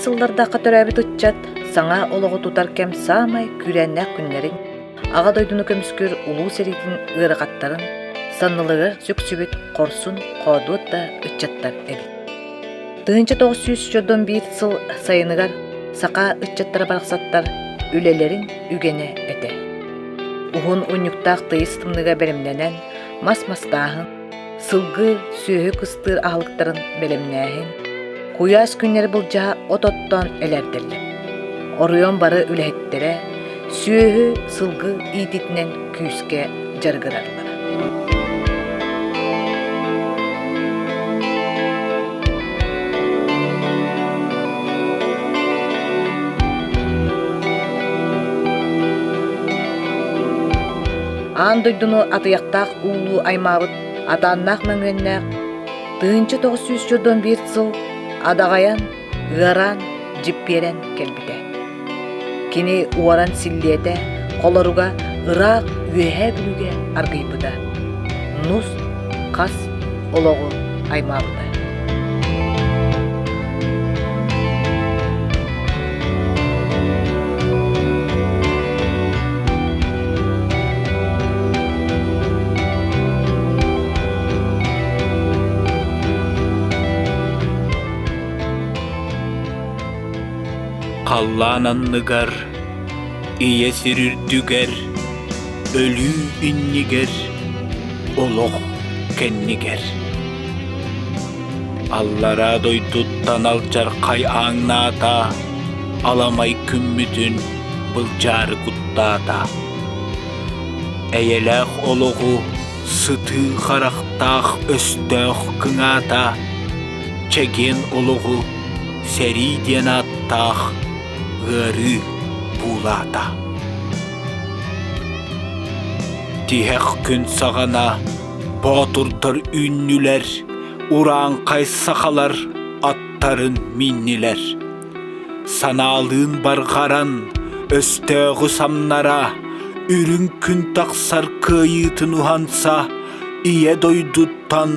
сыллардаахха төрөөбүт ыччат саҥа олоҕу тутар кэм саамай күүрээннээх күннэрин, Аҕа дойдуну көмүскүүр улуу сэриитин ыарахаттарын санныларыгар сүксүбүт хорсун хоодуот да ыччаттар эбит. 1941 сыл сайыныгар саха ыччаттара барахсаттар үлэлэрин үгэнэ этэ. Уһун унньуктаах тыйыс тымныыга бэлэмнэнэн мас мастааһын, сылгы, сүөһү кыстыыр аһылыктарын бэлэмнээһин, куйаас күннэри былдьаһа от оттоон элээрдэллэр. Оройуон бары үлэһиттэрэ сүөһү, сылгы иититинэн күүскэ дьарыгыраллара. Аан дойдуну атыйахтаах уулуу аймаабыт атааннаах мөҥүөннээх 1941 сыл адаҕайан, ыараан, дьиппиэрэн кэлбитэ. Кини уоран силлиэтэ, холоруга ыраах Үөһээ Бүлүүгэ аргыйбыта. Нус хас олоҕу аймаабыта. Халлаан анныгар, ийэ сир үрдүгэр, өлүү иннигэр, олох кэннигэр. Аллараа дойдуттан алдьархай ааҥнаата, аламай күммүтүн былдьаары куттаата. Эйэлээх олоҕу сытыы харахтаах өстөөх кыҥаата, чэгиэн олоҕу сэрии диэн ааттаах ыарыы буулаата. Тиһэх күн саҕана боотурдар үүннүлэр, урааҥхай сахалар аттарын мииннилэр. Санаалыын барҕаран, өстөөҕү самнара, үрүҥ күн тахсар кыайыытын уһанса, Ийэ дойдуттан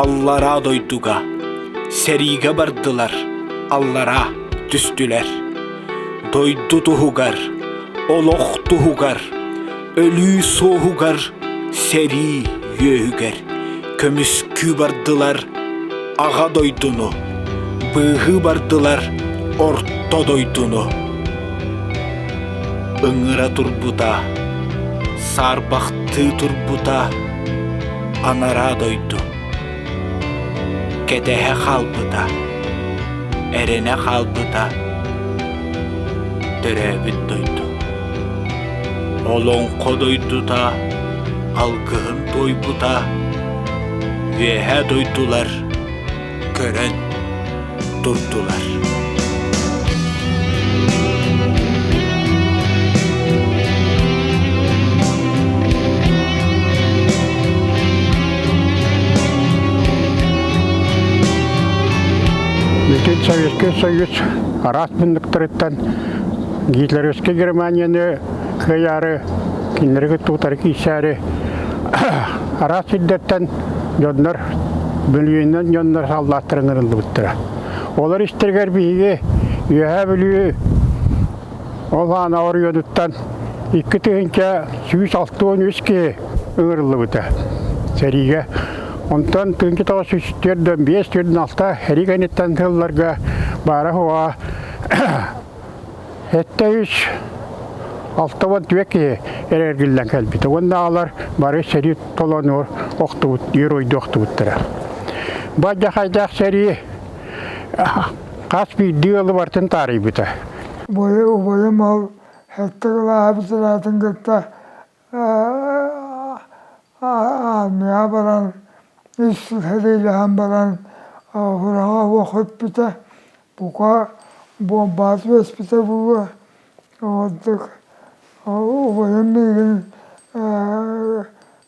аллараа дойдуга сэриигэ бардылар, аллараа түстүлэр. Дойду туһугар, олох туһугар, өлүү суоһугар, сэрии үөһүгэр көмүскүү бардылар аҕа дойдуну, быыһыы бардылар орто дойдуну. Ыҥыра турбута, саарбахтыы турбута анараа дойду. Кэтэһэ хаалбыта, эрэнэ хаалбыта төрөөбүт дойду. Олоҥхо дойдута алгыһын туойбута, үөһээ дойдулар көрөн турдулар. Бүтүн Советский Союз араас муннуктарыттан Гитлеровскай Германияны кыайаары, кинилэри кытта утары киирсээри араас сирдэртэн дьоннор бүлүүнэн дьоннор саллааттар ыҥырыллыбыттара. Олор истэригэр биһиги Үөһээ Бүлүү ол аана оройуонуттан 2163 киһи ыҥырыллыбыта сэриигэ. Онтон 1945-46 сэрии кэнниттэн сылларга баара-суоҕа 764 киһи эргиллэн кэлбитэ уонна алар бары сэрии толонуор охтубут геройду охтубуттара. Бадьахайдаах сэрии хас биирдии ыалы барытын таарыйбыта. Убайым ол сэттэ кылааһы бүтэрээтин кытта Армияҕа баран үс сыл сэриилэһэн баран ураҕа уох өппүтэ, бука буомбаҕа түбэспитэ буолуо. Ордук убайым миигин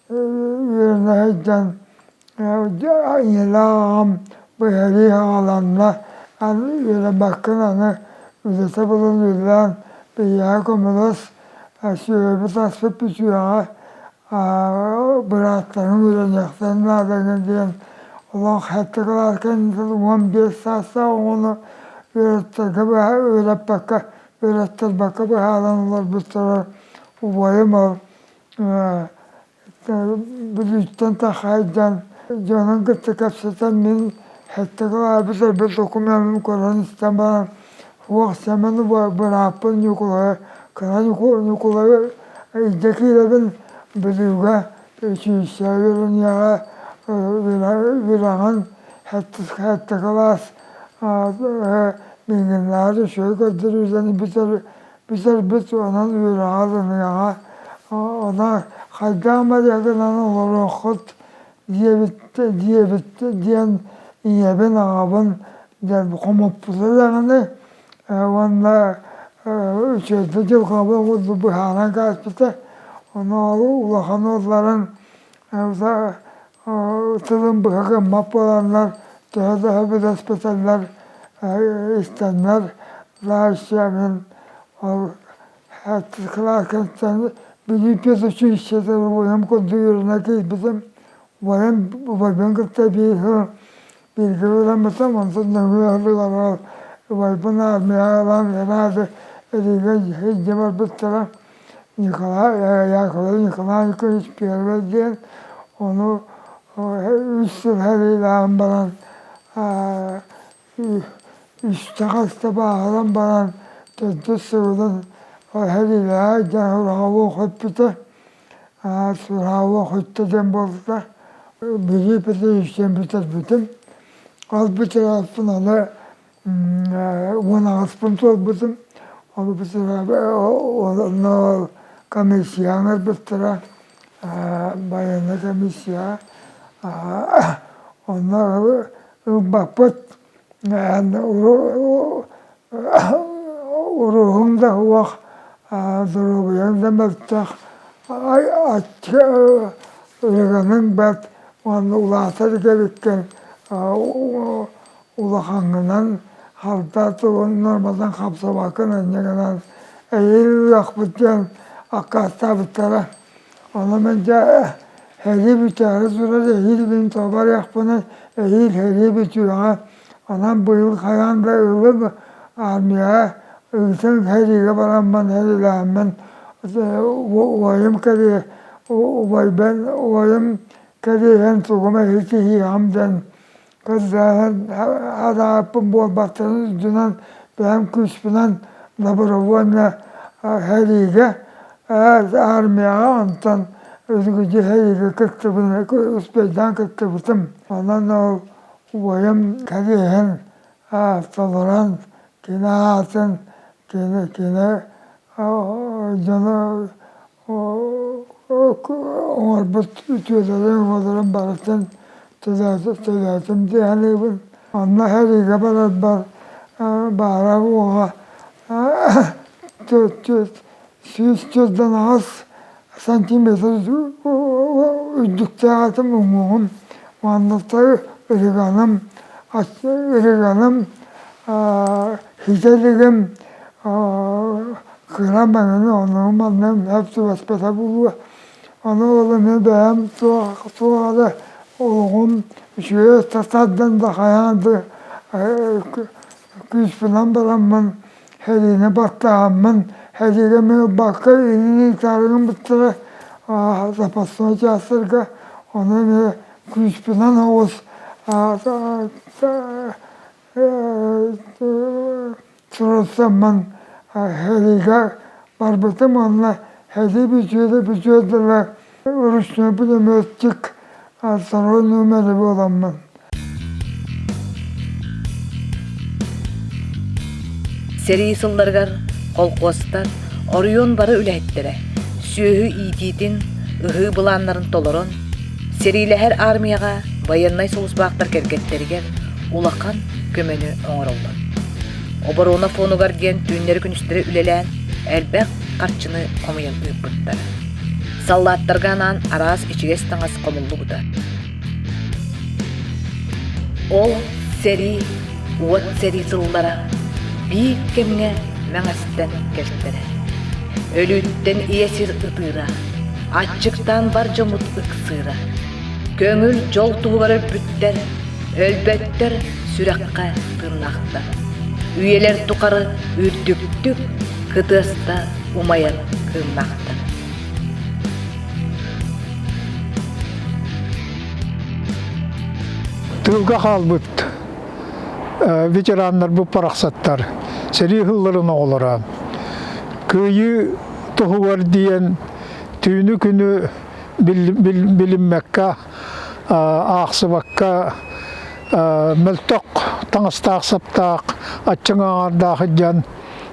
үөрэнэ сылдьан ийэлээх аҕам быһарыы аҕаланна, аны үөрэммэккин аны үлэтэ булан үлэлээн биһиэхэ көмөлөс Сүөһүбүт аспыт бүтүөҕэ, бырааттарым үөрэниэхтэрин наада диэн олох сэттэ кылаас кэнниттэн 15 саастаах оҕону үөрэттэргэ үөрэппэккэ үөрэттэрбэккэ быһааран олорбуттара убайым ол Бүлүүттэн тахайдан дьонун кытта кэпсэтэн мин сэттэ кылаабыт өлбүт докумуонун көрөн истэн баран суох Сэмэн бырааппын Ньукулайы кыра Ньукулайы илдьэ киирэбин Бүлүүгэ үчүгэйэ үөрэниэҕэ үөрэҕин сэттэ кылаас миигиннээҕэр үчүгэй көрдөрүүлэри бүтэрбит онон үөрэҕэ ылыныаҕа онон хайдах эмэ гынан олоруоххут диэбит диэбит диэн ийэбин аҕабын хомоппута даҕаны уонна үчүгэйдик дьылҕабын курдук быһааран кээспитэ ону улахан уолларын тылын быһа гыммат буоланнар төһө да сөбүлэспэтэллэр истэннэр мин ол кылааскаттан Бүлүү педучилищетыгар убайым курдук үөрэнэ киирбитим. Убайым убайбын кытта биир сыл бииргэ үөрэммитим, онтон нөҥүө сылыгар убайбын армияҕа ылан ыраах эриигэ илдьэ барбыттара. Николай Яковлев Николай Николаевич Первый диэн ону үс сыл сэриилээн баран үстэ хаста бааһыран баран төрдүс сылын сэриилээх дьон сураҕа көппүтэ сураҕа көттө диэн буолбута Бүлүү Петровичтан бүтэрбитим ол бүтэрээппин аны 18-пын туолбутум ол онно комиссияҕа ыҥырбыттара байыаннай комиссияҕа онно ылбаппыт уруһуҥ да суох доруобуйаҥ да мөлтөх ырыганыҥ бэрт уонна улаатар эбиккин улахаҥҥынан харда тугун норматан хапсыбаккын инньэ гынан эһиил ылыахпыт диэн аккаастаабыттара. Ону мин дьэ сэрии бүтээри турар эһиил мин тоҕо барыахпыный эһиил сэрии бүтүөҕэ онон быйыл хайаан да ылым армияҕа ыытан сэриигэ бараммын сэриилээммин убайым кэлиэ убайбын убайым кэлиэһин тугум эһи киһиэҕим диэн Көрдөөһүн арааппын буолбаттарын үрдүнэн бэйэм күүспүнэн добровольно сэриигэ армияҕа онтон үргүдьү сэриигэ кыттыбын успейдаан кыттыбытым. Онон ол убайым кэриэһин толорон кини аатын кини кини дьону Оҥорбут үтүөлэрин оҥолорун барытын төлөөтүм дии саныыбын. Онно сэриигэ барарбар баара уоҕа 148 сантиметр үрдүктээх этим уҥуоҕум уонна ырыганым ырыганым ситэ илигим Кыра маҥаны оннугу манна сөп түбэспэтэ буолуо. Ону ол эмиэ бэйэм туох туох эрэ олоҕум үчүгэй тардан да хайаан да күүспүнэн бараммын сэриини баттааммын сэриигэ мин ылбакка илиини таарыгым быттара запасной чаастарга ону эмиэ күүспүнэн оҕус Туруорсаммын сэриигэ барбытым уонна сэрии бүтүөрэ бүтүөр дылы ручной пулеметчик второй номеры буоламмын. Сэрии сылларыгар колхуостар оройуон бары үлэһиттэрэ сүөһү иитиитин, ыһыы былааннарын толорон, сэриилэһэр армияҕа байыаннай сулууспалаахтар кэргэттэригэр улахан көмөнү оҥороллор. Оборона фонугар диэн түүннэри-күнүстэри үлэлээн элбэх харчыны хомуйан ыыппыттар. Саллааттарга анаан араас ичигэс таҥас хомуллубута. Ол сэрии, уот сэрии сыллара биир кэмҥэ мэҥэстэн кэлтэрэ. Өлүүттэн ийэ сир ытыыра, аччыктаан бар дьоммут ыксыыра. Көҥүл дьол туһугар өлбүттэр, өлбөттөр сүрэххэ тыыннаахтар. Үйэлэр тухары үрдүктүк кытыаста умайар кыымнаахтар. Тыылга хаалбыт ветераннарбыт барахсаттар сэрии сылларын оҕолоро кыайыы туһугар диэн түүнү-күнү билиммэккэ аахсыбакка мөлтөх таҥастаах-саптаах аччыҥ аҥаардаах дьон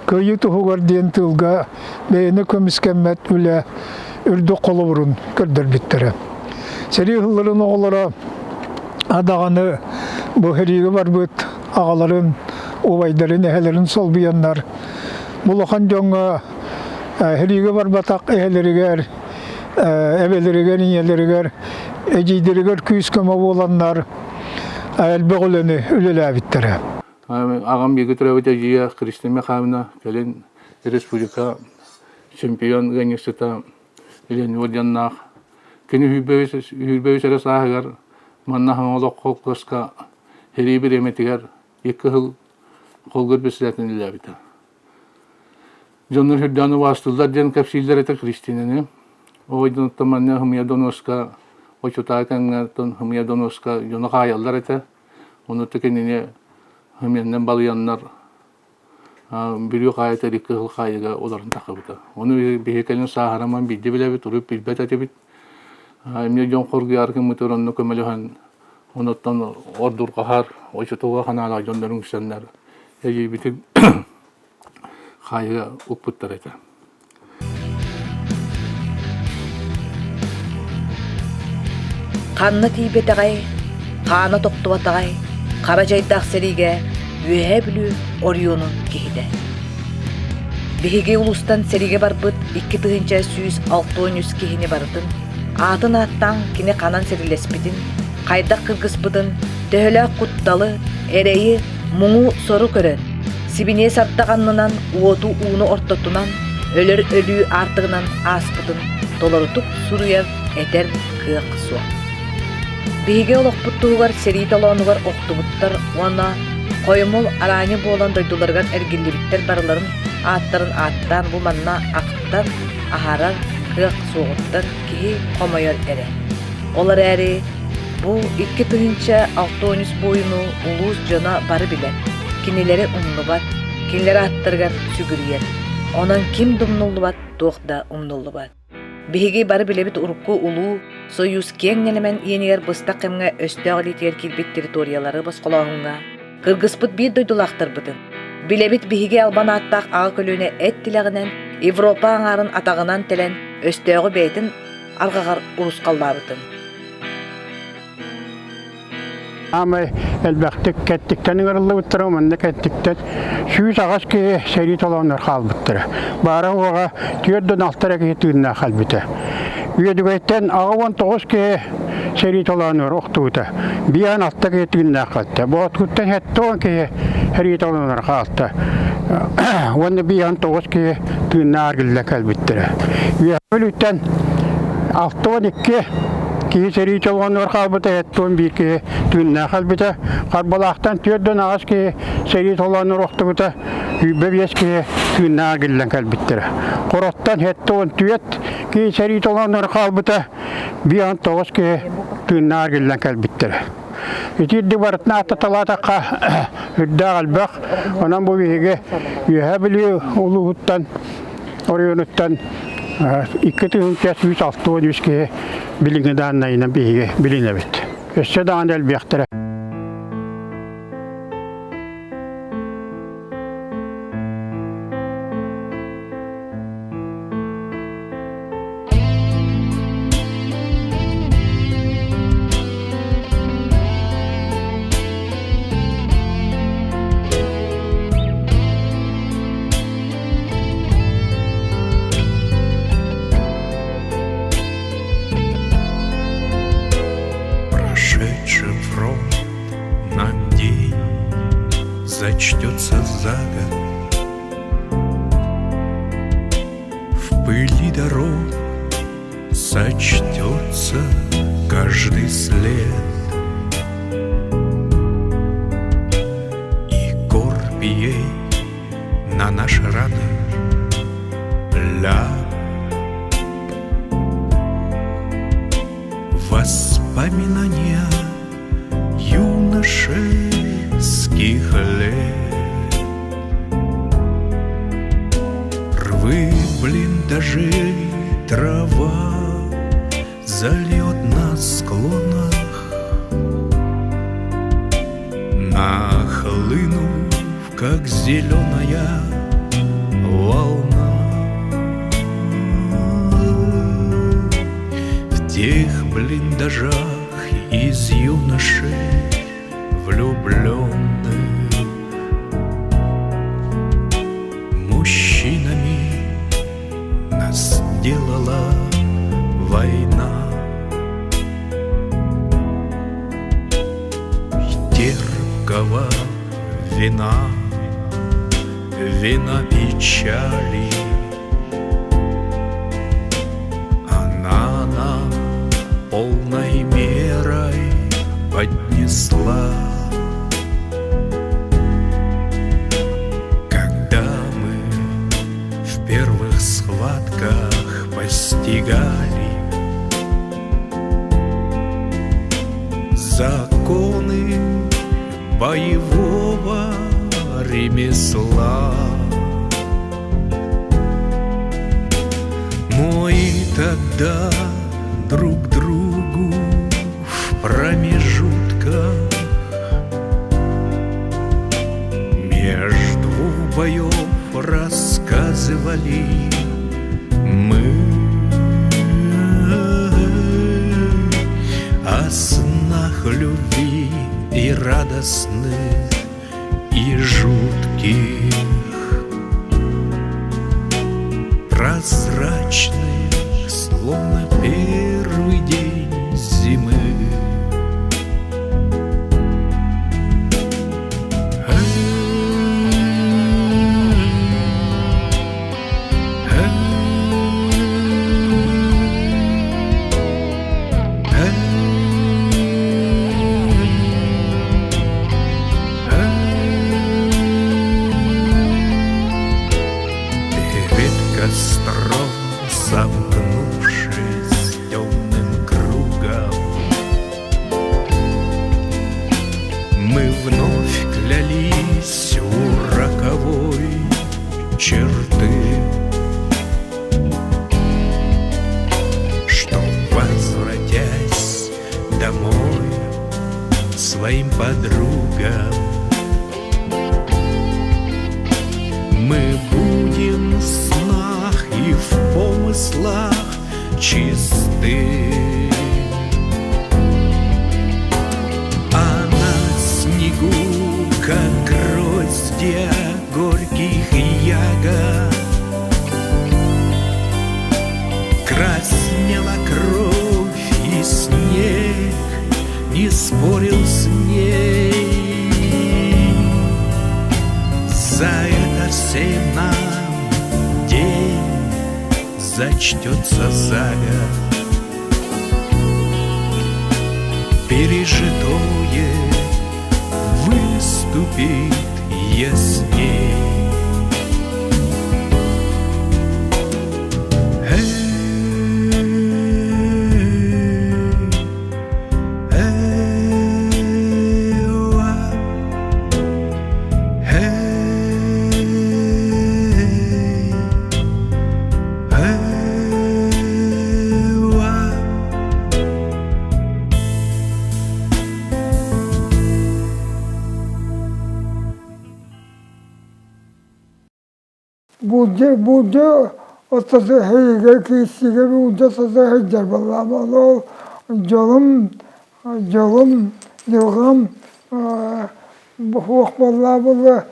кыайыы туһугар диэн тыылга бэйэни көмүскэммэт үлэ үрдүк холобурун көрдөрбүттэрэ. Сэрии сылларын оҕолоро даҕаны бу сэриигэ барбыт аҕаларын, убайдарын, эһэлэрин солбуйаннар улахан дьоҥҥо сэриигэ барбатах эһэлэригэр, эбэлэригэр, ийэлэригэр, эдьиийдэригэр күүс-көмө буоланнар элбэх үлэни үлэлээбиттэрэ. Аҕам бииргэ төрөөбүт эдьиийэ Христина Михайловна кэлин республика чемпион ыанньыксыта Леонид Орденнаах. Кини сүүрбэ үс эрэ сааһыгар манна Хаҥалас холкуоска сэрии бириэмэтигэр икки сыл холгор председателин үлэлээбитэ. Дьоннор сүрдээн убаастыыллар диэн кэпсииллэр этэ Кристинаны. Оҕойдонуттан манна Хымыйа Доноска очутаа кэмҥэ Хымыйа Доноска дьону хаайаллар этэ. Ону кинини хымыйаннан балыйаннар Бүлүү хаайыта илик кыһыл хаайыга олорон тахсыбыта. Ону биһи кэлин сааһыраман биирдэ билэбит, урут билбэт этибит. Эмиэ дьон хоргуйар гыммытыгар онно көмөлөһөн, онуттан ордурҕаһар, очутуга ханаалаах дьоннорун үксэннэр эдьиийбитин хаайыга укпуттар этэ. Ханна тиийбэтэҕэй, хаана тохтубатаҕай, хара дьайдаах сэриигэ Үөһээ Бүлүү оройуонун киһитэ. Биһиги улуустан сэриигэ барбыт 2163 киһини барытын аатын ааттаан кини ханан сэриилэспитин, хайдах кыргыспытын, төһөлөөх кутталы, эрэйи, муҥу-сору көрөн, сибиниэс ардах аннынан уоту-ууну ортотунан, өлөр өлүү аартыгынан ааспытын толорутук суруйар, этэр кыах суох. Биһиги олохпут туһугар сэрии толоонугар охтубуттар уонна хойумул араанньы буолан дойдуларыгар эргиллибиттэр барыларын ааттарын ааттаан бу манна ахтар, аһарар кыах суоҕуттан киһи хомойор эрэ. Ол эрээри бу 2063 буойуну улуус дьоно бары билэр, кинилэри умнубат, кинилэр ааттарыгар сүгүрүйэр. Онон ким да умнуллубат, туох да умнуллубат. Биһиги бары билэбит урукку улуу Союз киэҥ нэлэмэн иэнигэр быстах кэмҥэ өстөөх илиитигэр киирбит территориялары босхолооһуҥҥа кыргыспыт биир дойдулаахтарбытын, билэбит биһиги албан ааттаах аҕа көлүөнэ эт тилэҕинэн Европа аҥаарын атаҕынан тэлэн өстөөҕү бэйэтин арҕаҕар урусхаллаабытын. Аамай элбэхтик кэттиктэн ыҥырыллыбыттара, манна кэттиктэн 108 киһи сэрии толооннор хаалбыттара. Баара уоҕа 46 эрэ киһи тыыннаах кэлбитэ. Үөдүгэйтэн 69 киһи сэрии толоонугар охтубута. 56 киһи тыыннаах хаалта. Боотуттан 70 киһи сэрии толоонугар хаалта. Уонна 59 киһи тыыннаах аргылла кэлбиттэрэ. Үөһээ Бүлүүттэн 62 киһи сэрии толоонугар хаалбыта, 71 киһи тыыннаах кэлбитэ. Харбалаахтан 48 киһи сэрии толоонугар охтубута, 25 киһи тыыннаах эргиллэн кэлбиттэрэ. Хороттон 74 киһи сэрии толоонугар хаалбыта, 59 киһи тыыннаах эргиллэн кэлбиттэрэ. Итирдик барытын ааттаталаатахха үрдээх элбэх. Онон бу биһиги Үөһээ Бүлүү улууһуттан оройуонуттан 2163 киһи билиҥҥи дааннайынан биһиги билинэбит. Өссө даҕаны элбиэхтэрэ. Прошедший фронт нам день зачтется за год. В пыли дорог сочтется каждый след. Ей на наши раны ляг. Воспоминания юношеских лет Рвы блиндажей трава Зальет на склонах Нахлынув, как зеленая волна В тех блиндажах из юношей влюбленных Мужчинами нас делала война. И терпкого вина, вина печали Она нам полной мерой поднесла. Когда мы в первых схватках постигали Законы боевого ремесла. Мы тогда друг другу в промежутках Меж двух боев рассказывали мы О снах любви и радостных, и жутких, Прозрачных, словно первый день зимы. Перед костром сомкнувшись темным кругом, Мы вновь клялись у роковой черты, Что, возвратясь домой своим подругам, Мы будем в снах и в помыслах чисты. А на снегу, как гроздья горьких ягод, Краснела кровь и снег не спорил с ней. За это всем нам день зачтется за год. Пережитое выступит ясней. Буулдьа буулдьа ортото эһэйигэ киирсиигэ буулдьа ортото сылдьар буоллаҕым. Ол дьолум дьолум дьылҕам суох буоллаҕа буолуо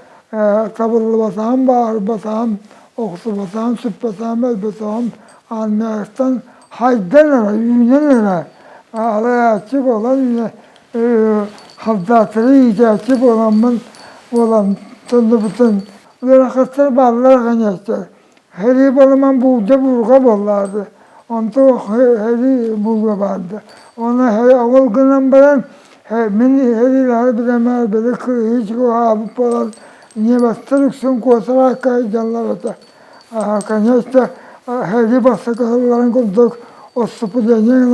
табыллыбатаҕым, бааһырбатаҕым, охсубатаҕым, сүппэтэҕим, өлбөтөҕүм армияттан хайдан эрэ, үүнэн эрэ алайааччы буолан солдаттары иитээччи буоламмын буолан тыллыбытын ыарахаттар бааллар конечно. Сэрии буолуман буулдьа буурҕа буоллаады. Онто сэрии буолуо баарда. Оны ол гынан баран мин сэриилэһэр билэмээр били кыыһы чугаһаабыт буолан. Немецтэр үксүн куотараакка сылдьаллар этэ. Конечно, сэрии бастакы сылларын курдук отступление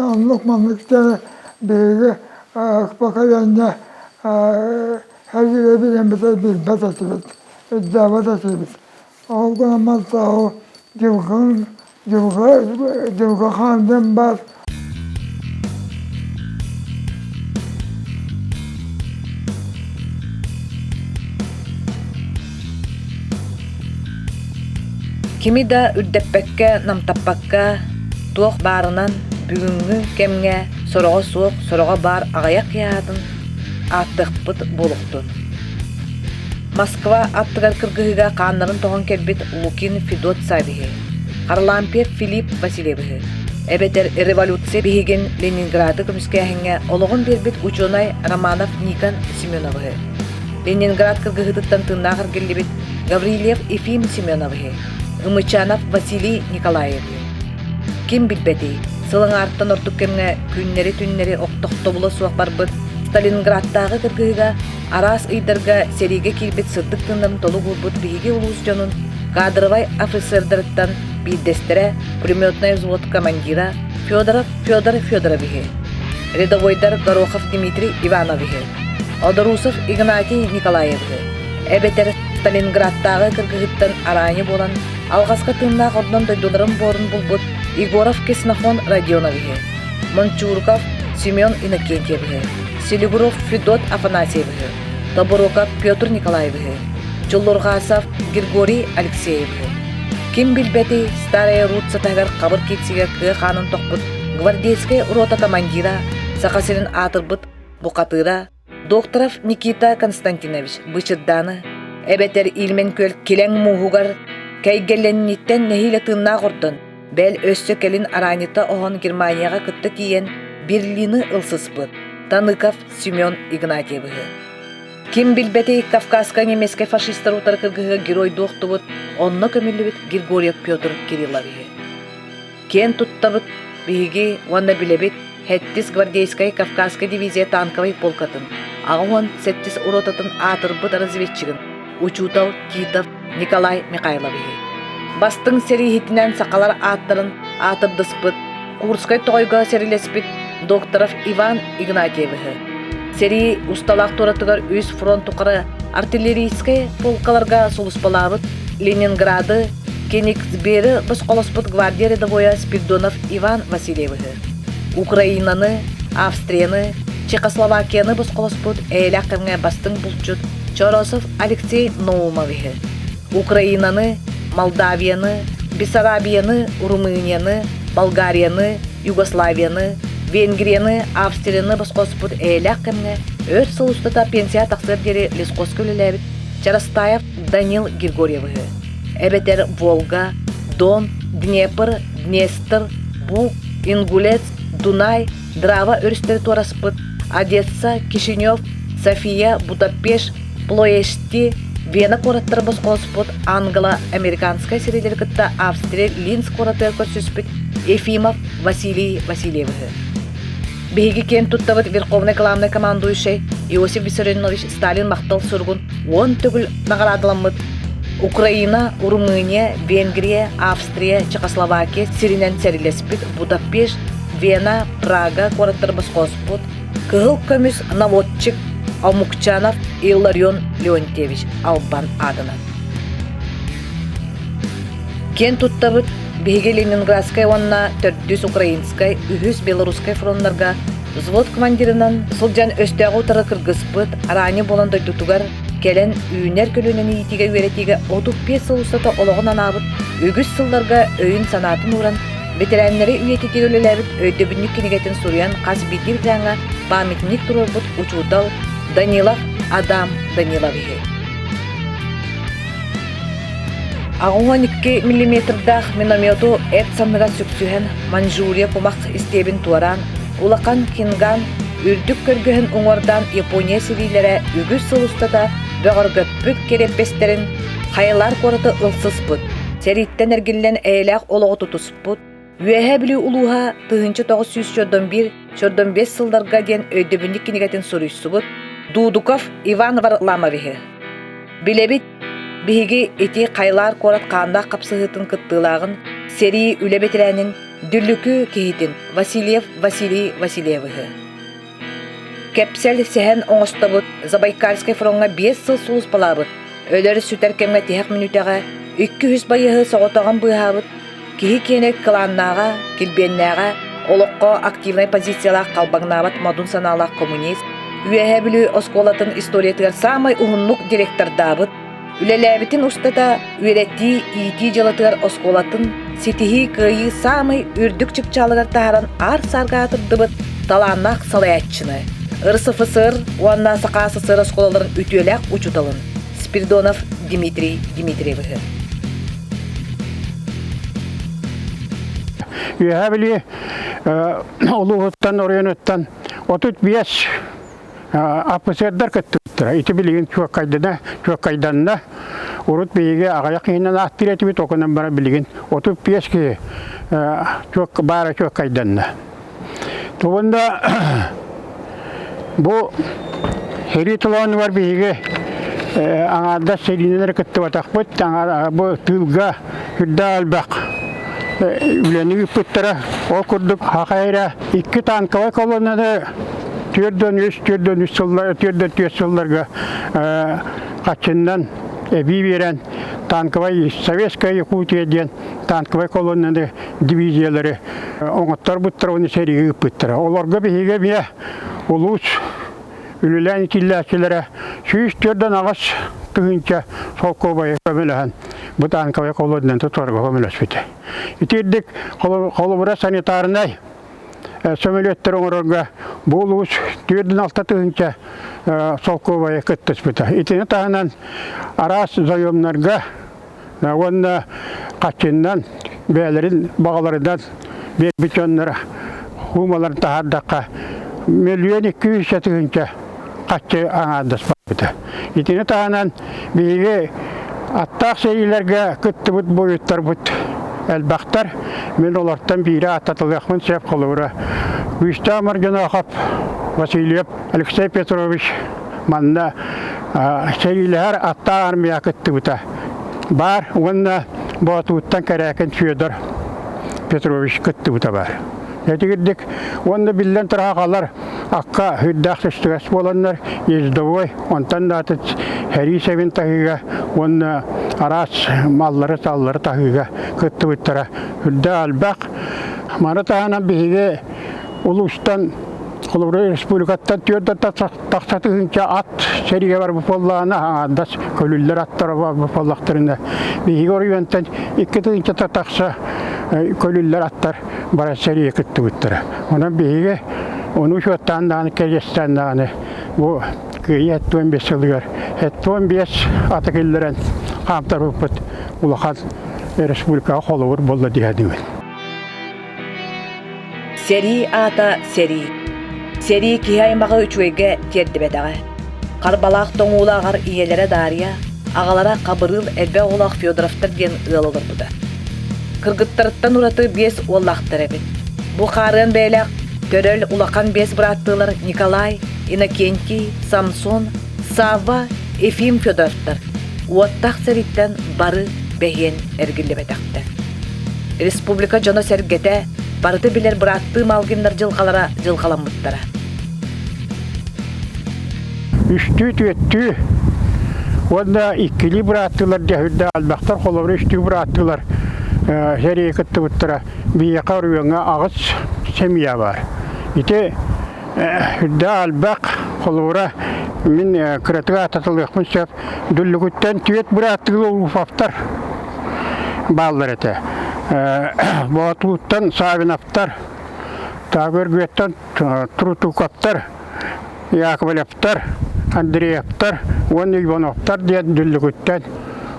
оннук маннык диэн биһиги поколение сэриигэ билэммитэ билбэт этибит, өйдөөбөт этибит. Ол гынан баран дьылҕан дьылҕа дьылҕа хаан диэн баар. Кими да үрдэппэккэ, намтаппакка, туох баарынан бүгүҥҥү кэмҥэ сороҕо суох, сороҕо баар аҕыйах киһи аатын ааттыахпыт буолуохтун. Москва аттыгар кыргыһыыга хааннарын тоҕон кэлбит Лукин Федот Савиһы, Харлампьев Филипп Васильевиһы, эбэтэр революция биһигин Ленинграды көмүскээһиҥҥэ олоҕун биэрбит учуонай Романов Никон Семеновиһы, Ленинград кыргыһыытыттан тыыннаах эргиллибит Гаврильев Ефим Семеновиһы, Ымычанов Василий Николаевиһы. Ким билбэтий, сыл аҥаартан ордук кэмҥэ күннэри-түннэри охтохтобула суох барбыт Сталинградтааҕы кыргыһыыга араас ыйдарга сэриигэ киирбит сырдык тыыннарын толук уурбут биһиги улуус дьонун кадровай офицердарыттан биирдэстэрэ пулеметнай взвод командира Федоров Федор Федоровиһы, рядовойдар Горохов Дмитрий Ивановиһы, Одорусов Игнатий Николаевиһы, эбэтэр Сталинградтааҕы кыргыһыттан араанньы буолан алҕаска тыыннаах ордон дойдуларын буорун булбут Егоров Ксенофон Родионовиһы, Мончуруков Семен Иннокентьевиһы, Селигуров Федот Афанасьевиһы, Тобуруков Петр Николаевиһы, Чуллурҕасов Григорий Алексеевиһы. Ким билбэтий, Старая Русса таһыгар хабыр киирсигэ кыа хаанын тохпут гвардейскай рота командира, Саха сирин аатырбыт бухатыыра Докторов Никита Константинович Бычырдааны, эбэтэр Ильмень күөл килэҥ мууһугар кэйгэлэнниттэн нэһиилэ тыыннаах ордон, бэл өссө кэлин араанньыта оһон Германияҕа кытта тиийэн Берлины ылсыспыт Таныков Семен Игнатьевиһы. Ким билбэтий Кавказка немецкэй фашистар утары кыргыһыга геройдуу охтубут, онно көмүллүбүт Григорьев Петр Кирилловиһы. Киэн туттабыт биһиги уонна билэбит Хэттис гвардейскай Кавказскай дивизия танковай полкатын 87 ротатын аатырбыт разведчигын учуутал Титов Николай Михайловиһы. Бастыҥ сэрииһитинэн сахалар ааттарын аатырдыспыт Курскай тоҕойго сэрилэспит Докторов Иван Игнатьевиһы. Сэрии усталаах туоратыгар үс фронт тухары артиллерийскай полкаларга сулууспалаабыт Ленинграды, Кенигсбери босхолоспут гвардия рядовойа Спиридонов Иван Васильевиһы. Украинаны, Австрияны, Чехословакияны босхолоспут эйэлээх кэмҥэ бастыҥ булчут Чоросов Алексей Наумовиһы. Украинаны, Молдавияны, Бессарабияны, Румынияны, Болгарияны, Югославияны, Венгрияны, Австрияны босхоспут эйэлээх кэмҥэ өр сыл устата пенсия тахсыар диэри лесхозка үлэлээбит Чарастаев Данил Григорьевиһы, эбэтэр Волга, Дон, Днепр, Днестр, Буг, Ингулец, Дунай, Драва өрүстэри туораспыт Одесса, Кишинев, София, Будапешт, Плоэшти, Вена куораттары босхолоспут англо-американскай сэриилэри кытта Австрия Линц куоратыгар көрсүспүт Ефимов Василий Васильевиһы. Биһиги киэн туттабыт Верховный главный командующий Иосиф Виссарионович Сталин махтал суругун 10 төгүл наҕараадаламмыт Украина, Румыния, Венгрия, Австрия, Чехословакия сиринэн сэрилэспит Будапешт, Вена, Прага куораттары босхолоспут Кыһыл көмүс наводчик Омукчанов Илларион Леонтьевич Албан аатынан. Киэн туттабыт биһиги Ленинградскай уонна төрдүс Украинскай, үһүс Белорусскай фроннарга взвод командирынан сылдьан өстөөҕү утары кыргыспыт, араанньы буолан дойдутугар кэлэн үүнэр көлүөнэни иитиигэ үөрэтиигэ 35 сыл устата олоҕун анаабыт, үгүс сылларга өйүн-санаатын ууран бэтэрээннэри үйэтитиигэ үлэлээбит өйдөбүнньүк кинигэтин суруйан хас биирдии ветераҥҥа памятник туруорбут учуутал Данилов Адам Даниловиһы. 82 миллиметрдаах миномету эт санныга сүксүһэн Маньчжурия кумах истиэбин туораан, улахан Хинган үрдүк көргөһүн уҥуордаан Япония сэриилэрэ үгүс сыл устата бөҕөргөппүт кириэппэстэрин Хайлар куораты ылсыспыт, сэрииттэн эргиллэн эйэлээх олоҕу тутуспут, Үөһээ Бүлүү улууһа 1941 45 сылларга диэн өйдөбүнньүк кинигэтин суруйсубут Дудуков Иван Варламовиһы. Билэбит, биһиги ити Хайлаар куорат хааннаах хапсыһыытын кыттыылааҕын, сэрии үлэ бэтэрээнин Дүллүкү киһитин Васильев Василий Васильевиһы. Кэпсэл сэһэн оҥостобут Забайкальскай фроҥҥа 5 сыл сулууспалаабыт, өлөр-сүтэр кэмҥэ тиһэх мүнүүтэҕэ 200 байыаһы соҕотоҕун быыһаабыт киһи киэнэ кылааннааҕа, килбиэннээҕэ, олоххо активнай позициялаах халбаҥнаабат модун санаалаах коммунист, Үөһээ Бүлүү оскуолатын историятыгар саамай уһуннук директордаабыт, үлэлээбитин устата үөрэтии, иитии дьыалатыгар оскуолатын ситиһии кыайыы саамай үрдүк чыпчаалыгар таһааран аар-саарга аатырдыбыт талааннаах салайааччыны, РСФСР уонна Саха СССР оскуолаларын үтүөлээх учууталын Спиридонов Дмитрий Дмитриевиһы. Үөһээ Бүлүү улууһуттан, оройуонуттан 35 АПСРдар кыттыбыттара. Ити билигин чуоккайдана, чуоккайданна. Урут биһиги аҕыйах киһинэн ааттыыр этибит, окунан баран билигин 35 киһи чуок, баара чуоккайданна. Тугунда бу сэрии толоонугар биһиги аҥаардас сэриинэн эрэ кыттыбатахпыт, бу тыылга үрдээх элбэх үлэни ыыппыттара. Ол курдук Хахайра икки танковай колоннаны 403, 403 сыллар, 404 сылларга хаччыннан эбии биэрэн танковай Советская Якутия диэн танковай колоннаны дивизиялары оҥотторбуттара уонна сэриигэ ыыппыттара. Олорго биһиги эмиэ улуус үлэлээн итиллээччилэрэ 148 тыһыынча солкуобайы көмөлөһөн бу танковай колоннаны тутарга көмөлөспүтэ. Итирдик холобура санитарнай сөмөлүөттэр оҥорорго бу улуус 46 тыһыынча солкуобайы кыттыспыта. Итини таһынан араас заемнарга уонна хаччыннан бэйэлэрин баҕаларынан биэрбит дьонноро хуумаларын таһаардахха мөлүйүөн 200 тыһыынча хаччы аҥаардаспыта. Итини таһынан биһиги аттаах сэриилэргэ кыттыбыт буойуттарбыт элбэхтэр. Мин олортон биирэ ааттатылыахпын сөп холобура. Күүстээх Моргунохов Васильев Алексей Петрович манна сэриилэһэр аттаах армия кыттыбыта баар уонна Боотууттан Кэрээкин Федор Петрович кыттыбыта баар. Этигирдик уонна биллэн турар акка үрдээх түстүгэс буоланнар ездовой, онтон да атын сэрии сэбин таһыыга уонна араас маллары-саллары таһыыга кыттыбыттара үрдээх элбэх. Маны таһынан биһиги улуустан холобура республикаттан түөрт тахса тыһыынча ат сэриигэ барбыт буоллаҕына аҥаардас көлүллэр аттара барбыт буоллахтарына биһиги оройуонтан 2 тыһыынчата тахса көлүллэр аттар баран сэриигэ кыттыбыттара. Онон биһиги ону учуоттаан даҕаны кэриэстээн даҕаны бу Кыайыы 75 сылыгар 75 аты киллэрэн хаамтарбыппыт улахан республикаҕа холобур буолла дии саныыбын. Сэрии аата сэрии. Сэрии киһи аймаҕы үчүгэйгэ тиэрдибэтэҕэ. Харбалаах тоҥуулааҕар ийэлэрэ Дарья, аҕалара Хабырыыл элбэх оҕолоох Федоровтар диэн ыал олорбута. Кыргыттарыттан ураты биэс уоллаахтар эбит. Бу хаарыан бэйэлээх төрөл улахан биэс бырааттыылар Николай, Иннокентий, Самсон, Савва, Ефим Федоровтар уоттаах сэрииттэн бары бэһиэн эргиллибэтэхтэр. Республика дьоно-сэргэтэ барыта билэр бырааттыы Малгиннар дьылҕалара дьылҕаламмыттара. Үстүү түөттүү уонна иккилии бырааттыылар дьэһүрдээх элбэхтэр холобура үстүү бырааттыылар сэриигэ кыттыбыттара биһиэхэ оройуоҥҥа аҕыс семья баар. Ити үрдээх элбэх холобура мин кыратык ааттатылыахпын сөп Дүллүкүттэн түөрт бырааттыы Уфовтар бааллар этэ. Боотулуттан Савиновтар, Таабыргыаттан Трутуковтар, Яковлевтар, Андреевтар уонна Ивановтар диэн Дүллүкүттэн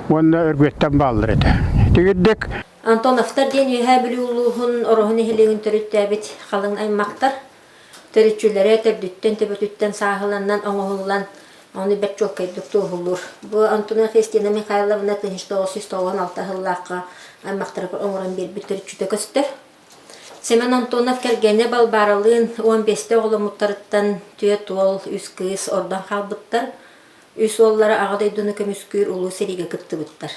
уонна Өргүөттэн бааллар этэ. Тигирдик Антоновтар диэн Үөһээ Бүлүү улууһун Ороһу нэһилиэгин төрүттээбит халыҥ аймахтар. Төрүччүлэрэ төрдүттэн төбөтүттэн сааһыланан оҥоһуллан, ону бэрт чуолкайдык туоһулуур. Бу Антонова Христина Михайловна 1996 сыллаахха аймахтарыгар оҥорон биэрбит төрүччүтэ көстөр. Семен Антонов кэргэнэ Балбааралыын 15-тэ оҕоломмуттарыттан түөрт уол, үс кыыс ордон хаалбыттар. Үс уоллара Аҕа дойдуну көмүскүүр Улуу сэриигэ кыттыбыттар.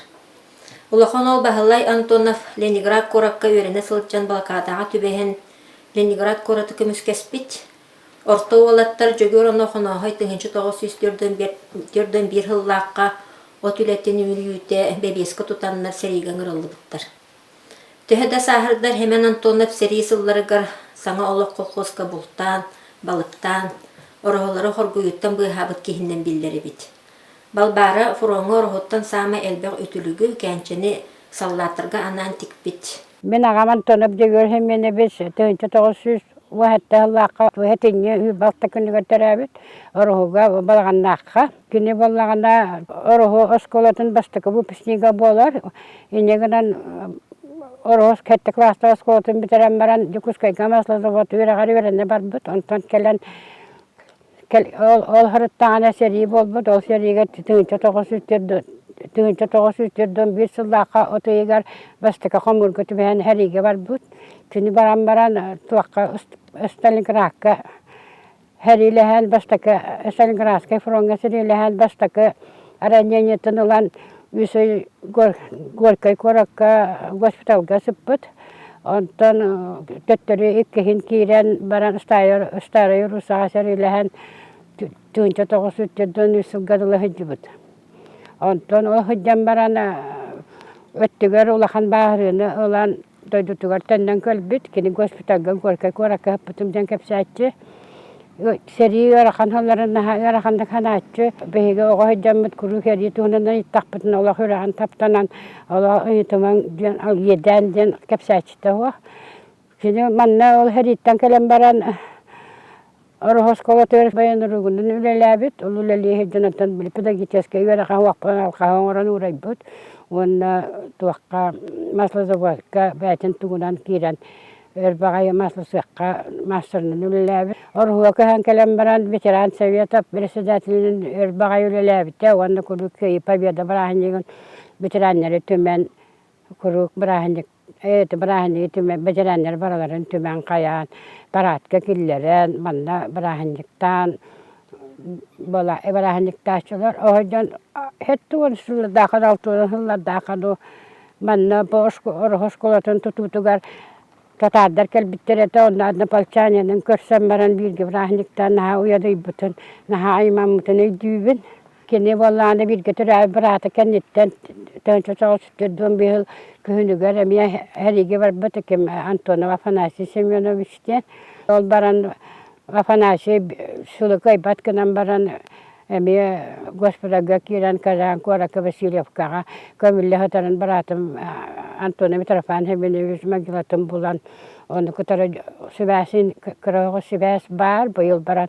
Улахан уол Баһылай Антонов Ленинград куоракка үөрэнэ сылдьан блокадаҕа түбэһэн Ленинград куораты көмүскэспит. Орто уолаттар Дьөгүөр уонна Охонооһой 1941 сыллаахха от үлэтин үөрүүтэ бэбиэскэ тутаннар сэриигэ ыҥырыллыбыттар. Төһө да сааһырдар Семен Антонов сэрии сылларыгар Саҥа олох колхуоска бултаан, балыктаан, ороһулары хоргуйууттан быыһаабыт киһинэн биллэр эбит. Балбаара фроҥҥа ороһуттан саамай элбэх үтүлүгү, кээнчэни саллааттарга анаан тикпит. Мин аҕам Антонов Дьөгүөр Семенович 1997 сыллаахха Туһэтинньи балта күнүгэр төрөөбүт Ороһуга Балаҕаннаахха. Кини буоллаҕына Ороһу оскуолатын бастакы выпускнига буолар. Инньэ гынан Ороһу сэттэ кылаастаах оскуолатын бүтэрэн баран Дьокуускайга маслозавод үөрэҕэр үөрэнэ барбыт. Онтон кэлэн Ол сырыттаҕына сэрии буолбут, ол сэриигэ 1941 сыллаахха от ыйыгар бастакы хомуурга түбэһэн сэриигэ барбыт. Күнү баран баран туохха Сталинградка сэриилэһэн бастакы Сталинградскай фроҥҥа сэриилэһэн бастакы ранениетын ылан үс ый Горькай куоракка госпиталга сыппыт. Онтон төттөрү иккиһин киирэн баран Старай Руссаҕа сэриилэһэн 1943 сылга дылы сылдьыбыт. Онтон ол сылдьан баран өттүгэр улахан бааһырыыны ылан дойдутугар төннөн кэлбит. Кини госпиталга Горькай куоракка сыппытым диэн кэпсээччи. Сэрии ыарахан сылларын наһаа ыараханнык санааччы. Биһиги оҕо сылдьаммыт куруук эрии туһунан ыйыттахпытына олох үрэҕин таптанан, олох ыйытымаҥ диэн иэдээн диэн кэпсээччитэ суох. Кини манна ол сэрииттэн кэлэн баран Ороһу оскуолатыгар военругунан үлэлээбит. Ол үлэлии сылдьан оттон педагогическай үөрэххэ уохпун алхаһы оҥорон уурайбыт. Уонна туохха маслозаводка бэйэтин тугунан киирэн өр баҕайы маслосыахха маастарынан үлэлээбит. Ороһуга көһөн кэлэн баран ветеран совета председателинэн өр баҕайы үлэлээбитэ уонна куруук Кыайыы Победа бырааһынньыгын ветераннары түмэн куруук бырааһынньык эти бырааһынньыгы түмэн ветераннар барыларын түмэн хайаан парадка киллэрэн манна бырааһынньыктаан буола бырааһынньыктааччылар оһойдон хэттуон сыллардаахха алтуон сыллардаахха дуу Манна бу Ороһу оскуолатын тутуутугар татаардар кэлбиттэр этэ, онно однополчанинын көрсөн баран бииргэ бырааһынньыктаан наһаа уйадыйбытын, наһаа аймаммытын өйдүүбүн. Кини буоллаҕына бииргэ төрөөбүт быраата кэнниттэн 1941 сыл күһүнүгэр эмиэ сэриигэ барбыт ким Антонов Афанасий Семенович диэн. Ол баран Афанасий сылы кыайбат гынан баран Эмиэ госпитальга киирэн Казан куоракка Васильевкаҕа көмүллэ сытарын быраатым Антона Митрофан Семенович могилатын булан ону кытары сибээсин кыра сибээс баар быйыл баран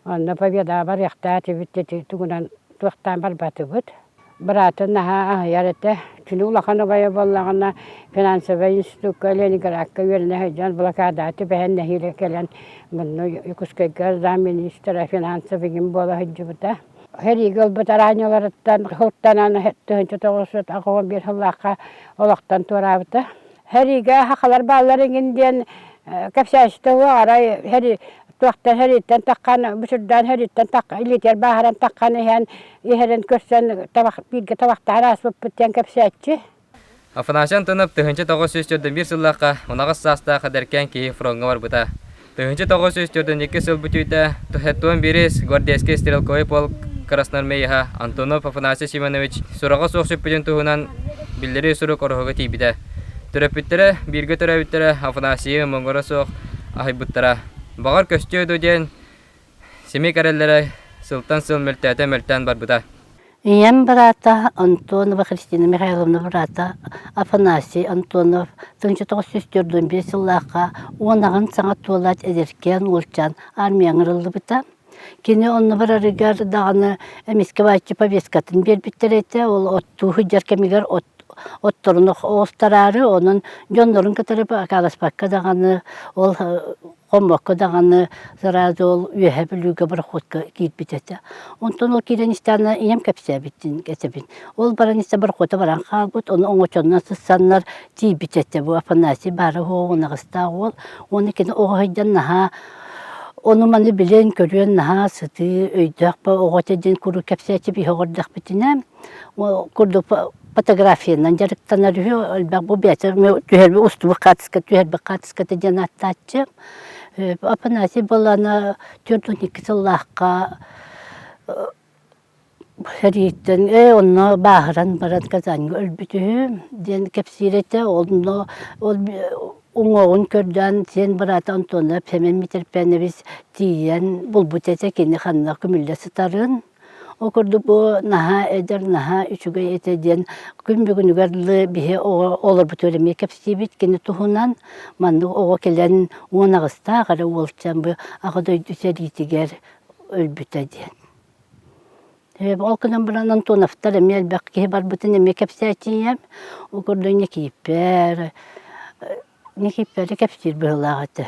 онно Победаҕа барыахтаах этибит тугунан туохтаан барбатыбыт. Быраатын наһаа аһыйар этэ. Кини улахан убайа буоллаҕына финансовай институкка Ленинградка үөрэнэ сылдьан блокадаҕа түбэһэн нэһиилэ кэлэн манна Якутскайга замминистра финансов игин буола сылдьыбыта. Сэриигэ ылбыт араанньаларыттан сылтанан 1981 сыллаахха олохтон туораабыта. Сэриигэ сахалар бааллар иҥин диэн кэпсээччитэ суох арай сэри туохтан сэрииттэн таххан бучурдаан сэрииттэн таххан илиитигэр бааһыран таххан иһэн иһэрин көрсөн табах бииргэ табахтаан ааспыппыт диэн кэпсээччи. Афанасий Антонов 1941 сыллаахха унаҕас саастаах эдэркээн киһи фроҥҥа барбыта. 1942 сыл бүтүүтэ 71 гвардейскай стрелковай полк красноармееһа Антонов Афанасий Семенович сураҕа суох сүппүтүн туһунан биллэрии сурук ороһуга тиийбитэ. Төрөппүттэрэ бииргэ төрөөбүттэрэ Афанасийы муҥура суох аһыйбыттара. Баҕар көстүө дуо диэн симик эрэллэрэ сылтан сыл мөлтөөтө-мөлтөөн барбыта. Ийэм быраата Антонова Христина Михайловна быраата Афанасий Антонов 1945 сыллаахха уонаҕын саҥа туолаат эдэркээн уолчаан армияҕа ыҥырыллыбыта. Кини онно барарыгар даҕаны эмискэ бааччы повесткатын биэрбиттэр этэ. Ол оттуу сылдьар кэмигэр от отторун оҕустараары, онон дьоннорун кытары акааласпакка даҕаны ол хоммокко даҕаны сразу ол Үөһээ Бүлүүгэ борохуотка киирбит этэ. Онтон ол киирэн истэҕинэ ийэм кэпсээбитин этэбин. Ол баран истэ борохуота баран хаалбыт, ону оҥочоннон сыссаннар тиийбит этэ. Бу Афанасий баара уоҕун аҕыстаах уол. Уонна кини оҕо сылдьан наһаа Ону-маны билэн-көрүөн наһаа сытыы, өйдөөх оҕо этэ диэн куруук кэпсээччи биһи оҕордохпүтүнэ курдук фотографиянан дьарыктанар үһү, элбэх бу бэйэтэ түһэрбит устубут хаартыска түһэрбит хаартыската диэн ааттааччы. Афанасий буоллаҕына 42 сыллаахха Сэрииттэн ээ онно бааһыран баран Казаньга өлбүт үһү диэн кэпсиир этэ. Онно ол уҥуоҕун көрдөөн сиэн быраата Антонов Сэмэн Митэрпээнович тиийэн булбут этэ кини ханна көмүллэ сытарын. Ол курдук бу наһаа эдэр, наһаа үчүгэй этэ диэн күн бүгүнүгэр дылы биһи оҕо олорбутугар эмиэ кэпсиибит кини туһунан. Маннык оҕо кэлэн 18-таах эрэ уолчаан бу Аҕа дойду сэриитигэр өлбүтэ диэн. Ол гынан баран Антоновтар эмиэ элбэх киһи барбытын эмиэ кэпсээччийэм. Ол курдук Никииппэр, Никииппэри кэпсиир быһыылаах этэ.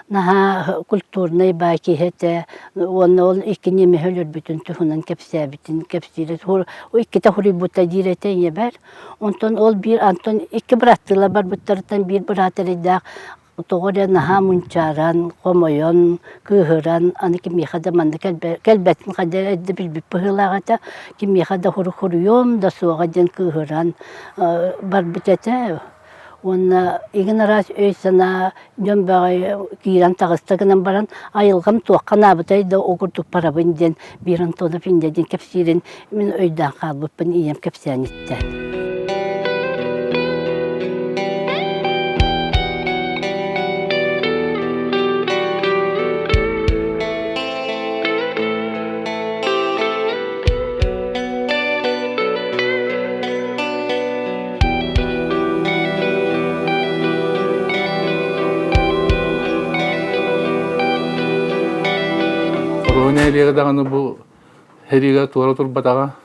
Наһаа культурнай баай киһи этэ уонна ол икки немеһи өлөрбүтүн туһунан кэпсээбитин кэпсиирэ. Иккитэ суруйбута диир этэ ийэбэр. Онтон ол биир Антон икки быраттыылар барбыттарыттан биир быраат эрэйдээх Тоҕо эрэ наһаа мунчааран, хомойон, кыыһыран, аны кимиэхэ да манна кэлбэтин хайда эрдэ билбит быһыылаах этэ, кимиэхэ да хуруйуом да суоҕа диэн кыыһыран барбыт этэ. Уонна игин араас өй-санаа дьон бөҕө киирэн таҕыста гынан баран, айылҕам туохха анаабытай да ол курдук барабын диэн биир Антонов инньэ диэн кэпсиирин мин өйдөөн хаалбыппын ийэм кэпсээн иттэ. Хоруона нэһилиэгэ даҕаны бу Сэриигэ туора турбатаҕа.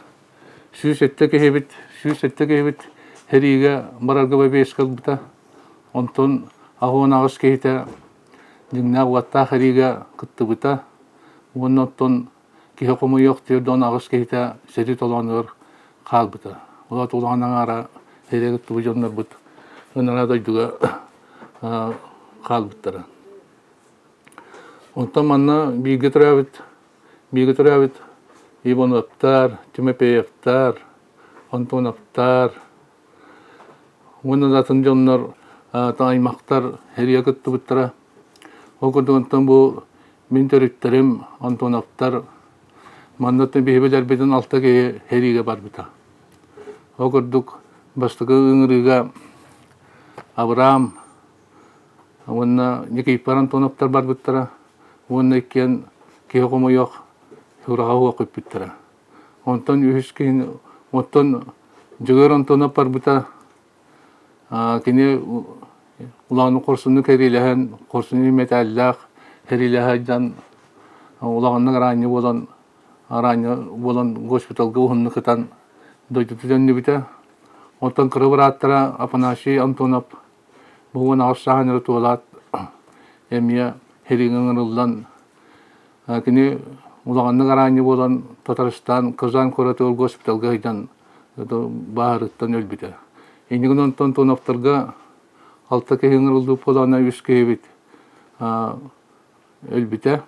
107 киһибит, 107 киһибит сэриигэ барарга бэбиэскэ ылбыта. Онтон 88 киһитэ дьиҥнээх уоттаах сэриигэ кыттыбыта. Уонна оттон киһи хомуйуох 48 киһитэ сэрии толоонугар хаалбыта. Ол улахан аҥаара сэриигэ кыттыбыт дьоннорбут ынараа дойдуга хаалбыттара. Онтон манна бииргэ төрөөбүт Бииргэ төрөөбүт Ивановтар, Тимофеевтар, Антоновтар уонна да атын дьоннор аймахтар эрийэ кыттыбыттара. Ол курдук онтон бу мин төрүттэрим Антоновтар манна биһи билэрбитин алта киһи сэриигэ барбыта. Ол курдук бастакы ыҥырыыга Авраам уонна Никифор Антоновтар барбыттара уонна иккиэн киһи хомойуох сураҕа суох көппүттэрэ. Онтон үһүс киһини оттон Дьөгүөр Антонов барбыта кини улахан хорсуннук сэриилэһэн, хорсун мэтээллээх сэриилэһэ сылдьан улаханнык араанньы буолан араанньы буолан госпиталга уһуннук сытан дойдутун төннүбүтэ. Оттон кыра бырааттара Афанасий Антонов Бу 18 сааһын эрэ туолаат, эмиэ сэриигэ ыҥырыллан, кини улаханнык араанньы буолан Татарстан Казань куоратыгар госпиталга сылдьан бааһырыттан өлбүтэ. Иннигин онтон Антоновтарга алта киһи ыҥырыллыбыт буолаана үс киһибит өлбүтэ.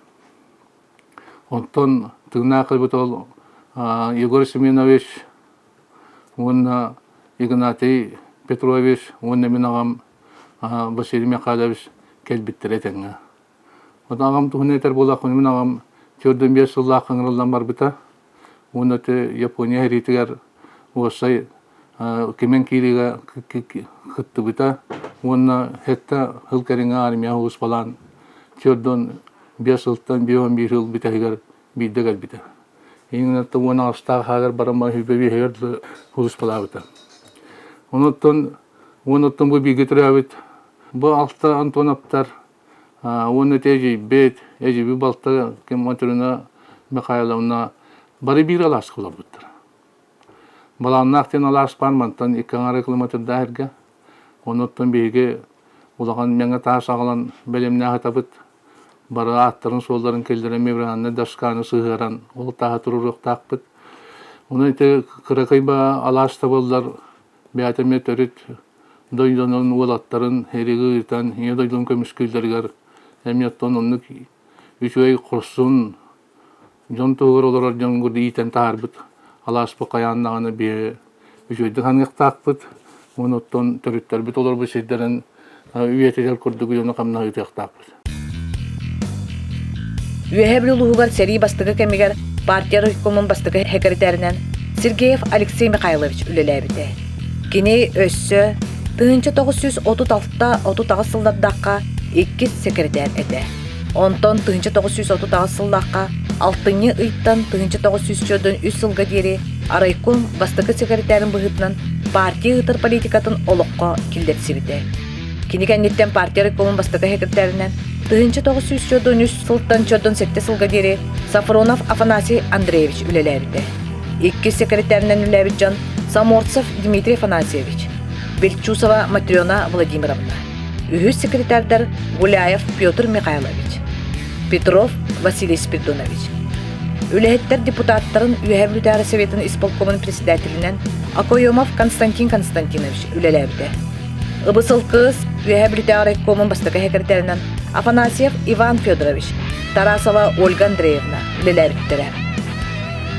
Онтон тыыннаах өлбүт ол Егор Семенович уонна Игнатий Петрович уонна мин аҕам Василий Михайлович кэлбиттэрэ этэҥҥэ. Вот аҕам туһунан этэр буоллахпына, мин аҕам 45 сыллаах ыҥырыллан барбыта. Уонна ити Япония сэриитигэр уопсай кимэн киириигэ кыттыбыта уонна сэттэ сыл кэриҥэ армия сулууспалаан 45 сылтан 51 сыл бүтэһигэр биирдэ кэлбитэ. Иҥнэртэн 18-таах хаагар баран 25-гэр дылы сулууспалаабыта. Онуттан онуттан бу бииргэ төрөөбүт бу алта Антоновтар уонна ити эдьиийбит, эдьиийбит балта ким Матрена Михайловна бары биир алааска олорбуттар. Балааннаах диэн алаас баар мантан икки аҥара километрдаах эргэ. Онуттан биһиги улахан мэҥэ таас аҕалан бэлэмнээх атабыт. Бары ааттарын-суолларын киллэрэн мемориальнай досканы сыһыаран ол тааһы туруоруохтаахпыт. Онон ити кыракый алаас табыллар бэйэтэ эмиэ төрүт дойдунун уолаттарын эриги ыытан ийэ дойдун көмүскүүллэригэр эмиэ оттон оннук үчүгэй хорсун дьон туһугар олорор дьон курдук иитэн таһаарбыт алааспыт хайаан даҕаны биһи үчүгэйдик саныахтаахпыт уонна оттон төрүттэрбит олорбут сирдэрин үйэтитэр курдук дьону хамнаһы ыытыахтаахпыт. Үөһээ Бүлүү улууһугар сэрии бастакы кэмигэр партия райкомун бастакы сэкирэтээринэн Сергеев Алексей Михайлович үлэлээбитэ. Кини өссө 1936-38 сыллардаахха иккис сэкирэтээр этэ. Онтон 1938 сыллаахха алтынньы ыйтан 1943 сылга диэри райком бастакы сэкирэтээрин быһыытынан партия ыытар политикатын олоххо киллэрсибитэ. Кини кэнниттэн партия райкомун бастакы сэкирэтээринэн 1943 сылтан 47 сылга диэри Сафронов Афанасий Андреевич үлэлээбитэ. Иккис сэкирэтээринэн үлэлээбит дьон Саморцев Дмитрий Афанасьевич, Бельчусова Матрена Владимировна, үһүс секретардар Гуляев Петр Михайлович, Петров Василий Спиридонович. Үлэһиттэр депутаттарын Үөһээ Бүлүүтээҕи Советын исполкомун председателинэн Окоемов Константин Константинович үлэлээбитэ. Ыбысыл кыыс Үөһээ Бүлүүтээҕи райкомун бастакы секретарынан Афанасьев Иван Федорович, Тарасова Ольга Андреевна үлэлээбиттэрэ.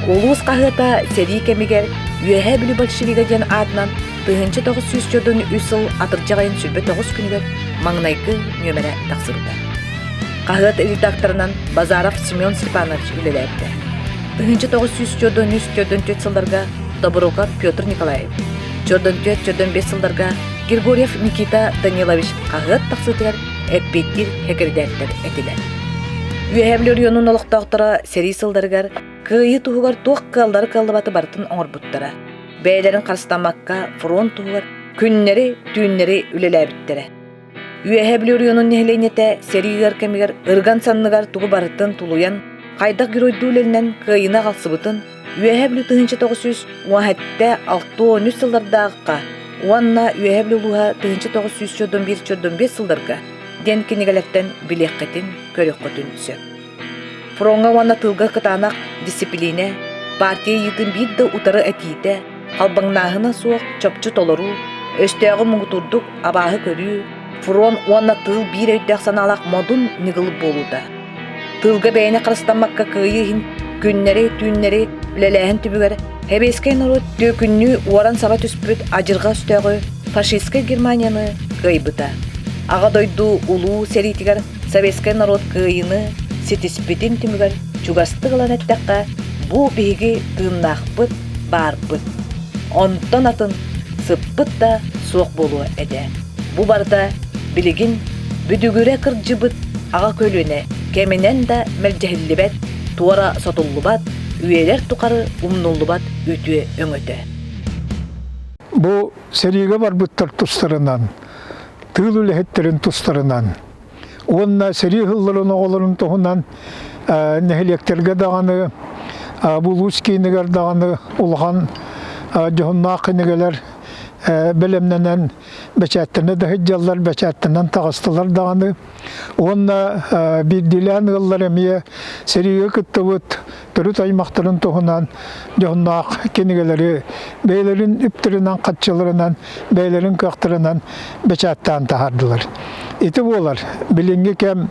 Улуус хаһыата сэрии кэмигэр Үөһээ Бүлүү большевига диэн аатынан 1943 сыл атырдьах айын 29 күнүгэр маҥнайгы нүөмэрэ тахсыбыта. Хаһыат редакторынан Базаров Семен Степанович үлэлээбитэ. 1943-44 сылларга Добруков Петр Николаевич, 44-45 сылларга Григорьев Никита Данилович хаһыат тахсыытыгар эппиэттиир сэкирэтээрдэр этилэр. Үөһээ Бүлүү оройуонун олохтоохторо сэрии сылларыгар Кыайыы туһугар туох кыаллары-кыаллыбаты барытын оҥорбуттара. Бэйэлэрин харыстаммакка фронт туһугар күннэри-түүннэри үлэлээбиттэрэ. Үөһээ Бүлүү оройуонун нэһилиэнньэтэ сэрии ыар кэмигэр ырган санныгар тугу барытын тулуйан, хайдах геройдуу үлэнэн кыайыыны аҕалсыбытын Үөһээ Бүлүү 1917-63 сыллардаахха уонна Үөһээ Бүлүү улууһа 1941-45 сылларга диэн кинигэлэртэн билиэххитин, көрүөххүтүн сөп. Фроҥҥа уонна тыылга кытаанах дьиссипилиинэ, партия ыйыытын биир да утары этиитэ, халбаҥнааһына суох чопчу толоруу, өстөөҕү муҥутуурдук абааһы көрүү, фронт уонна тыыл биир өйдөөх-санаалаах модун ньыгыл буолуута. Тыылга бэйэни харыстаммакка кыайыы иһин күннэри-түүннэри үлэлээһин түмүгэр сэбиэскэй норуот түөкүннүү уоран саба түспүт адьырҕа өстөөҕү фашистскай Германияны кыайбыта. Аҕа дойду Улуу сэриитигэр советскай норуот кыайыыны ситиспитин түмүгэр чугастык ылан эттэххэ, бу биһиги тыыннаахпыт, баарбыт. Онтон атын сыппыт да суох буолуо этэ. Бу барыта билигин бүдүгүрэ кырдьыбыт аҕа көлүөнэ кэминэн да мэлдьэһиллибэт, туора сотуллубат, үйэлэр тухары умнуллубат үтүө өҥөтө. Бу сэриигэ барбыттар тустарынан, тыыл үлэһиттэрин тустарынан уонна сэрии ыһылларын оҕолорун туһунан нэһилиэктэргэ даҕаны улуус киинигэр даҕаны улахан дьоһуннаах кинигэлэр бэлэмнэнэн бэчээттэнэ да сылдьаллар, бэчээттэнэн таҕыстылар даҕаны. Уонна биирдиилээн ыаллар эмиэ сэриигэ кыттыбыт төрүт аймахтарын туһунан дьоһуннаах кинигэлэри бэйэлэрин үптэринэн-харчыларынан, бэйэлэрин кыахтарынан бэчээттээн таһаардылар. Ити буолар билиҥҥи кэм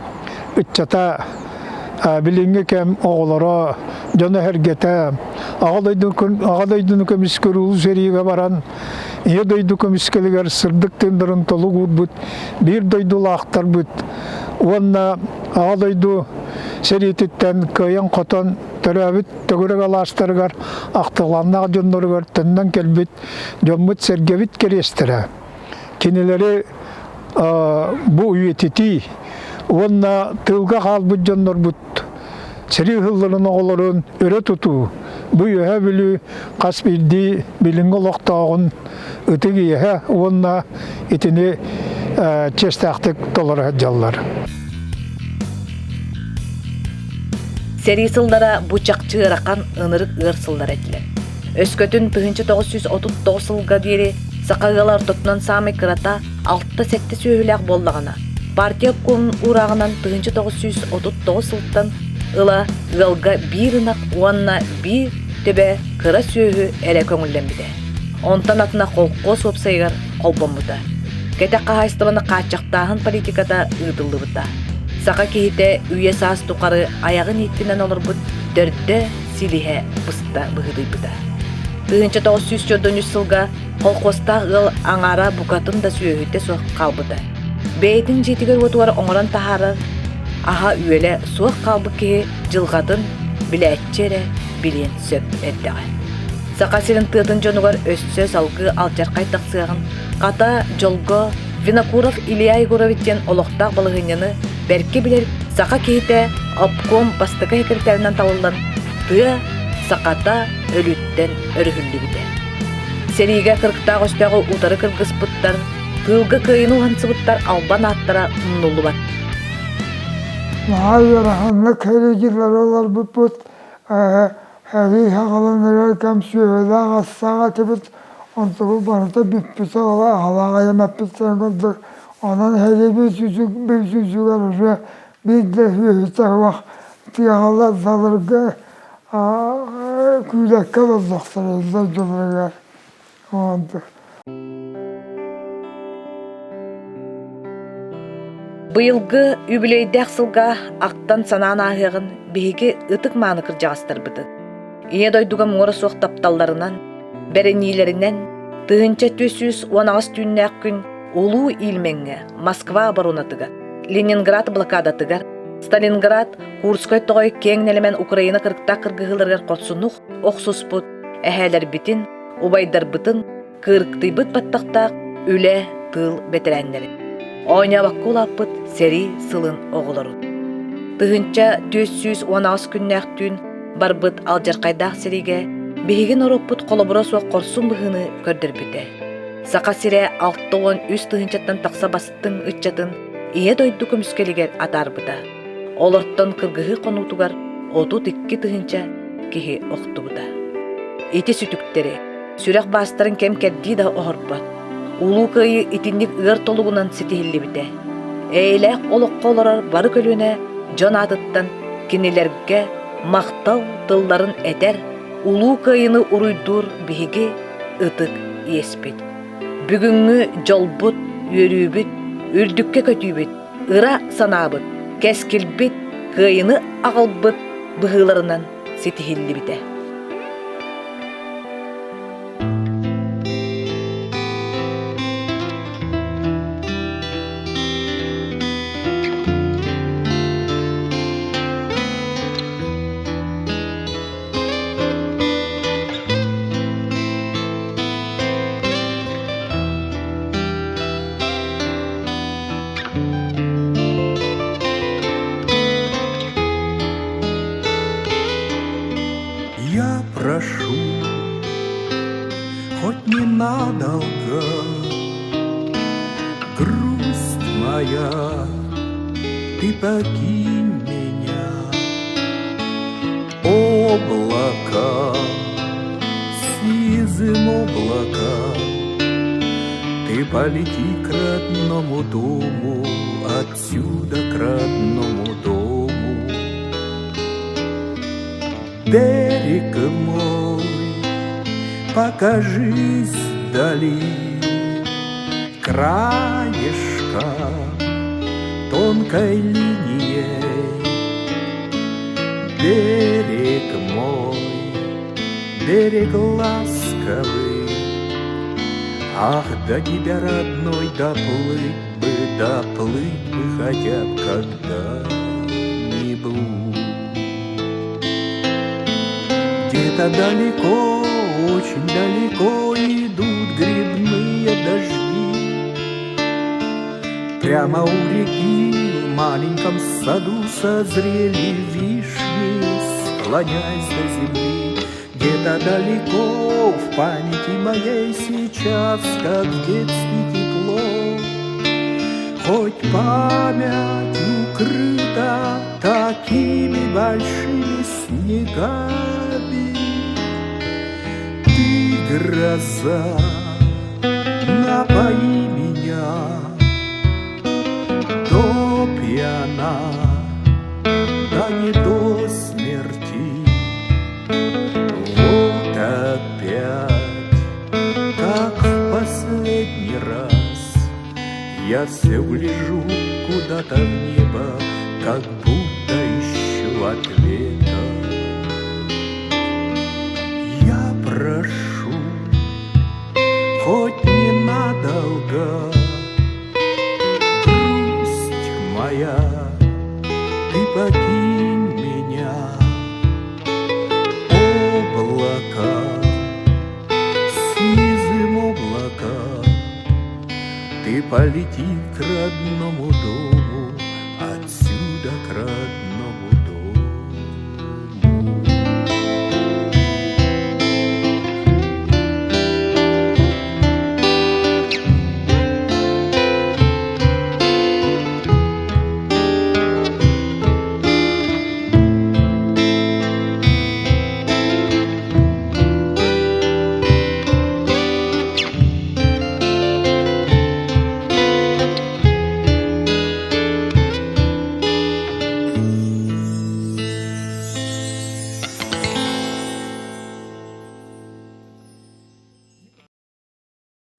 ыччата, билиҥҥи кэм оҕолоро, дьоно-сэргэтэ аҕа дойдуну, аҕа дойдуну көмүскүүр улуу сэриигэ баран Ийэ дойду көмүскэлигэр сырдык тыыннарын толук уурбут биир дойдулаахтарбыт уонна Аҕа дойду сэриититтэн кыайан-хотон төрөөбүт төгүрүк алаастарыгар ахтылҕаннаах дьонноругар төннөн кэлбит дьоммут-сэргэбит кэриэстэрэ. Кинилэри бу үйэтитии уонна тыылга хаалбыт дьоннорбут сэрии ыһылларын оҕолорун өрө тутуу, бу Үөһээ Бүлүү хас биирдии билиҥҥи олохтооҕун ытык иэһэ уонна итини чиэстээхтик толоро сылдьаллар. Сэрии сыллара бу чахчы ыарахан, ынырык ыар сыллар этилэр. Өскөтүн 1939 сылга диэри саха ыала ортотунан саамай кырата 6-7 сүөһүлээх буоллаҕына, партия обкомун уурааҕынан 1939 сылтан ыла ыалга биир ынах уонна биир төбө кыра сүөһү эрэ көҥүллэммитэ. Онтон атына холкуос уопсайыгар холбоммута. Кэтэх хаһаайыстыбаны хааччахтааһын политиката ыытыллыбыта. Саха киһитэ үйэ-саас тухары айаҕын ииттинэн олорбут төрдө силиһэ быста быһыытыйбыта. 1943 сылга колхуостаах ыал аҥаара букатын да сүөһүтэ суох хаалбыта. Бэйэтин дьиэтигэр-уотугар оҥорон таһаарар аһа-үөлэ суох хаалбыт киһи дьылҕатын билээччи эрэ билиэн сөп эрдэҕэ. Саха сирин тыатын дьонугар өссө салгыы алдьархай тахсыаҕын, хата, дьолго Винокуров Илья Егорович диэн олохтоох балаһыанньаны бэркэ билэр саха киһитэ обком бастакы секретарынан талыллан тыа сахата өлүүттэн өрүһүллүбүтэ. Сэриигэ кырыктаах өстөөҕү утары кыргыспыттар, тыылга кыайыыны уһансыбыттар албан ааттара умнуллубат. Наһаа ыараханнык сэрии олорбуппут. Сэрии саҕаланарыгар кэм сүөһүлээх астаах этибит. Онтубут барыта бүппүтэ, ол аһалаах айанаппыттарын курдук. Онон сэрии бүтүүтүгэр уже биир да сүөһүтэ суох тыаҕалар далырга күүлэккэ олордохторо дойдуларыгар. Быйылгы үбүлүөйдээх сылга ахтан-санаан ааһыаҕын биһиги ытык-мааны кырдьаҕастарбытын, Ийэ дойдуга муҥура суох тапталларынан, бэриниилэринэн 1418 түүннээх күн Улуу Ильмеҥҥэ, Москва оборонатыгар, Ленинград блокадатыгар, Сталинград, Курскай тоҕой киэҥ нэлэмэн Украина кырыктаах кыргыһыыларыгар хорсуннук охсуспут эһээлэрбитин, убайдарбытын кыырыктыйбыт баттахтаах үлэ, тыыл бэтэрээннэрин, оонньообокко улааппыт сэрии сылын оҕолорун. 1418 күннээх түүн барбыт алдьархайдаах сэриигэ биһиги норуоппут холобура суох хорсун быһыыны көрдөрбүтэ. Саха сирэ 63 тыһыынчаттан тахса бастыҥ ыччатын Ийэ дойду көмүскэлигэр атаарбыта. Олортон кыргыһыы хонуутугар 32 тыһыынча киһи охтубута. Ити сүтүктэри, сүрэх баастарын кэм-кэрдии да оһорбот. Улуу Кыайыы итинник ыар толугунан ситиһиллибитэ. Эйэлээх олоххо олорор бары көлүөнэ дьон аатыттан кинилэргэ махтал тылларын этэр, Улуу Кыайыыны уруйдуур биһиги ытык иэспит. Бүгүҥҥү дьолбут, үөрүүбүт, үрдүккэ көтүүбүт, ыра санаабыт, кэскилбит, кыайыыны аҕалбыт быһыыларынан ситиһиллибитэ. Я прошу, хоть ненадолго, Грусть моя, ты покинь меня. Облака, сизым облака, Ты полети к родному дому, Отсюда к родному дому. Берег мой, покажись вдали, Краешком тонкой линией. Берег мой, берег ласковый, Ах, до тебя, родной, доплыть бы, доплыть бы хотя б когда-нибудь. Где-то далеко, очень далеко идут грибные дожди. Прямо у реки в маленьком саду созрели вишни, склоняясь до земли. Где-то далеко в памяти моей сейчас, как в детстве тепло. Хоть память укрыта такими большими снегами, Ты, гроза, напои меня до пьяна, да не до смерти. Вот опять, как в последний раз, Я все гляжу куда-то в небо, Как будто ищу ответа. Я прошу, хоть ненадолго, Грусть моя, ты покинь меня, Облака, сизым облака, Ты полети к родному дому, Отсюда к родному дому.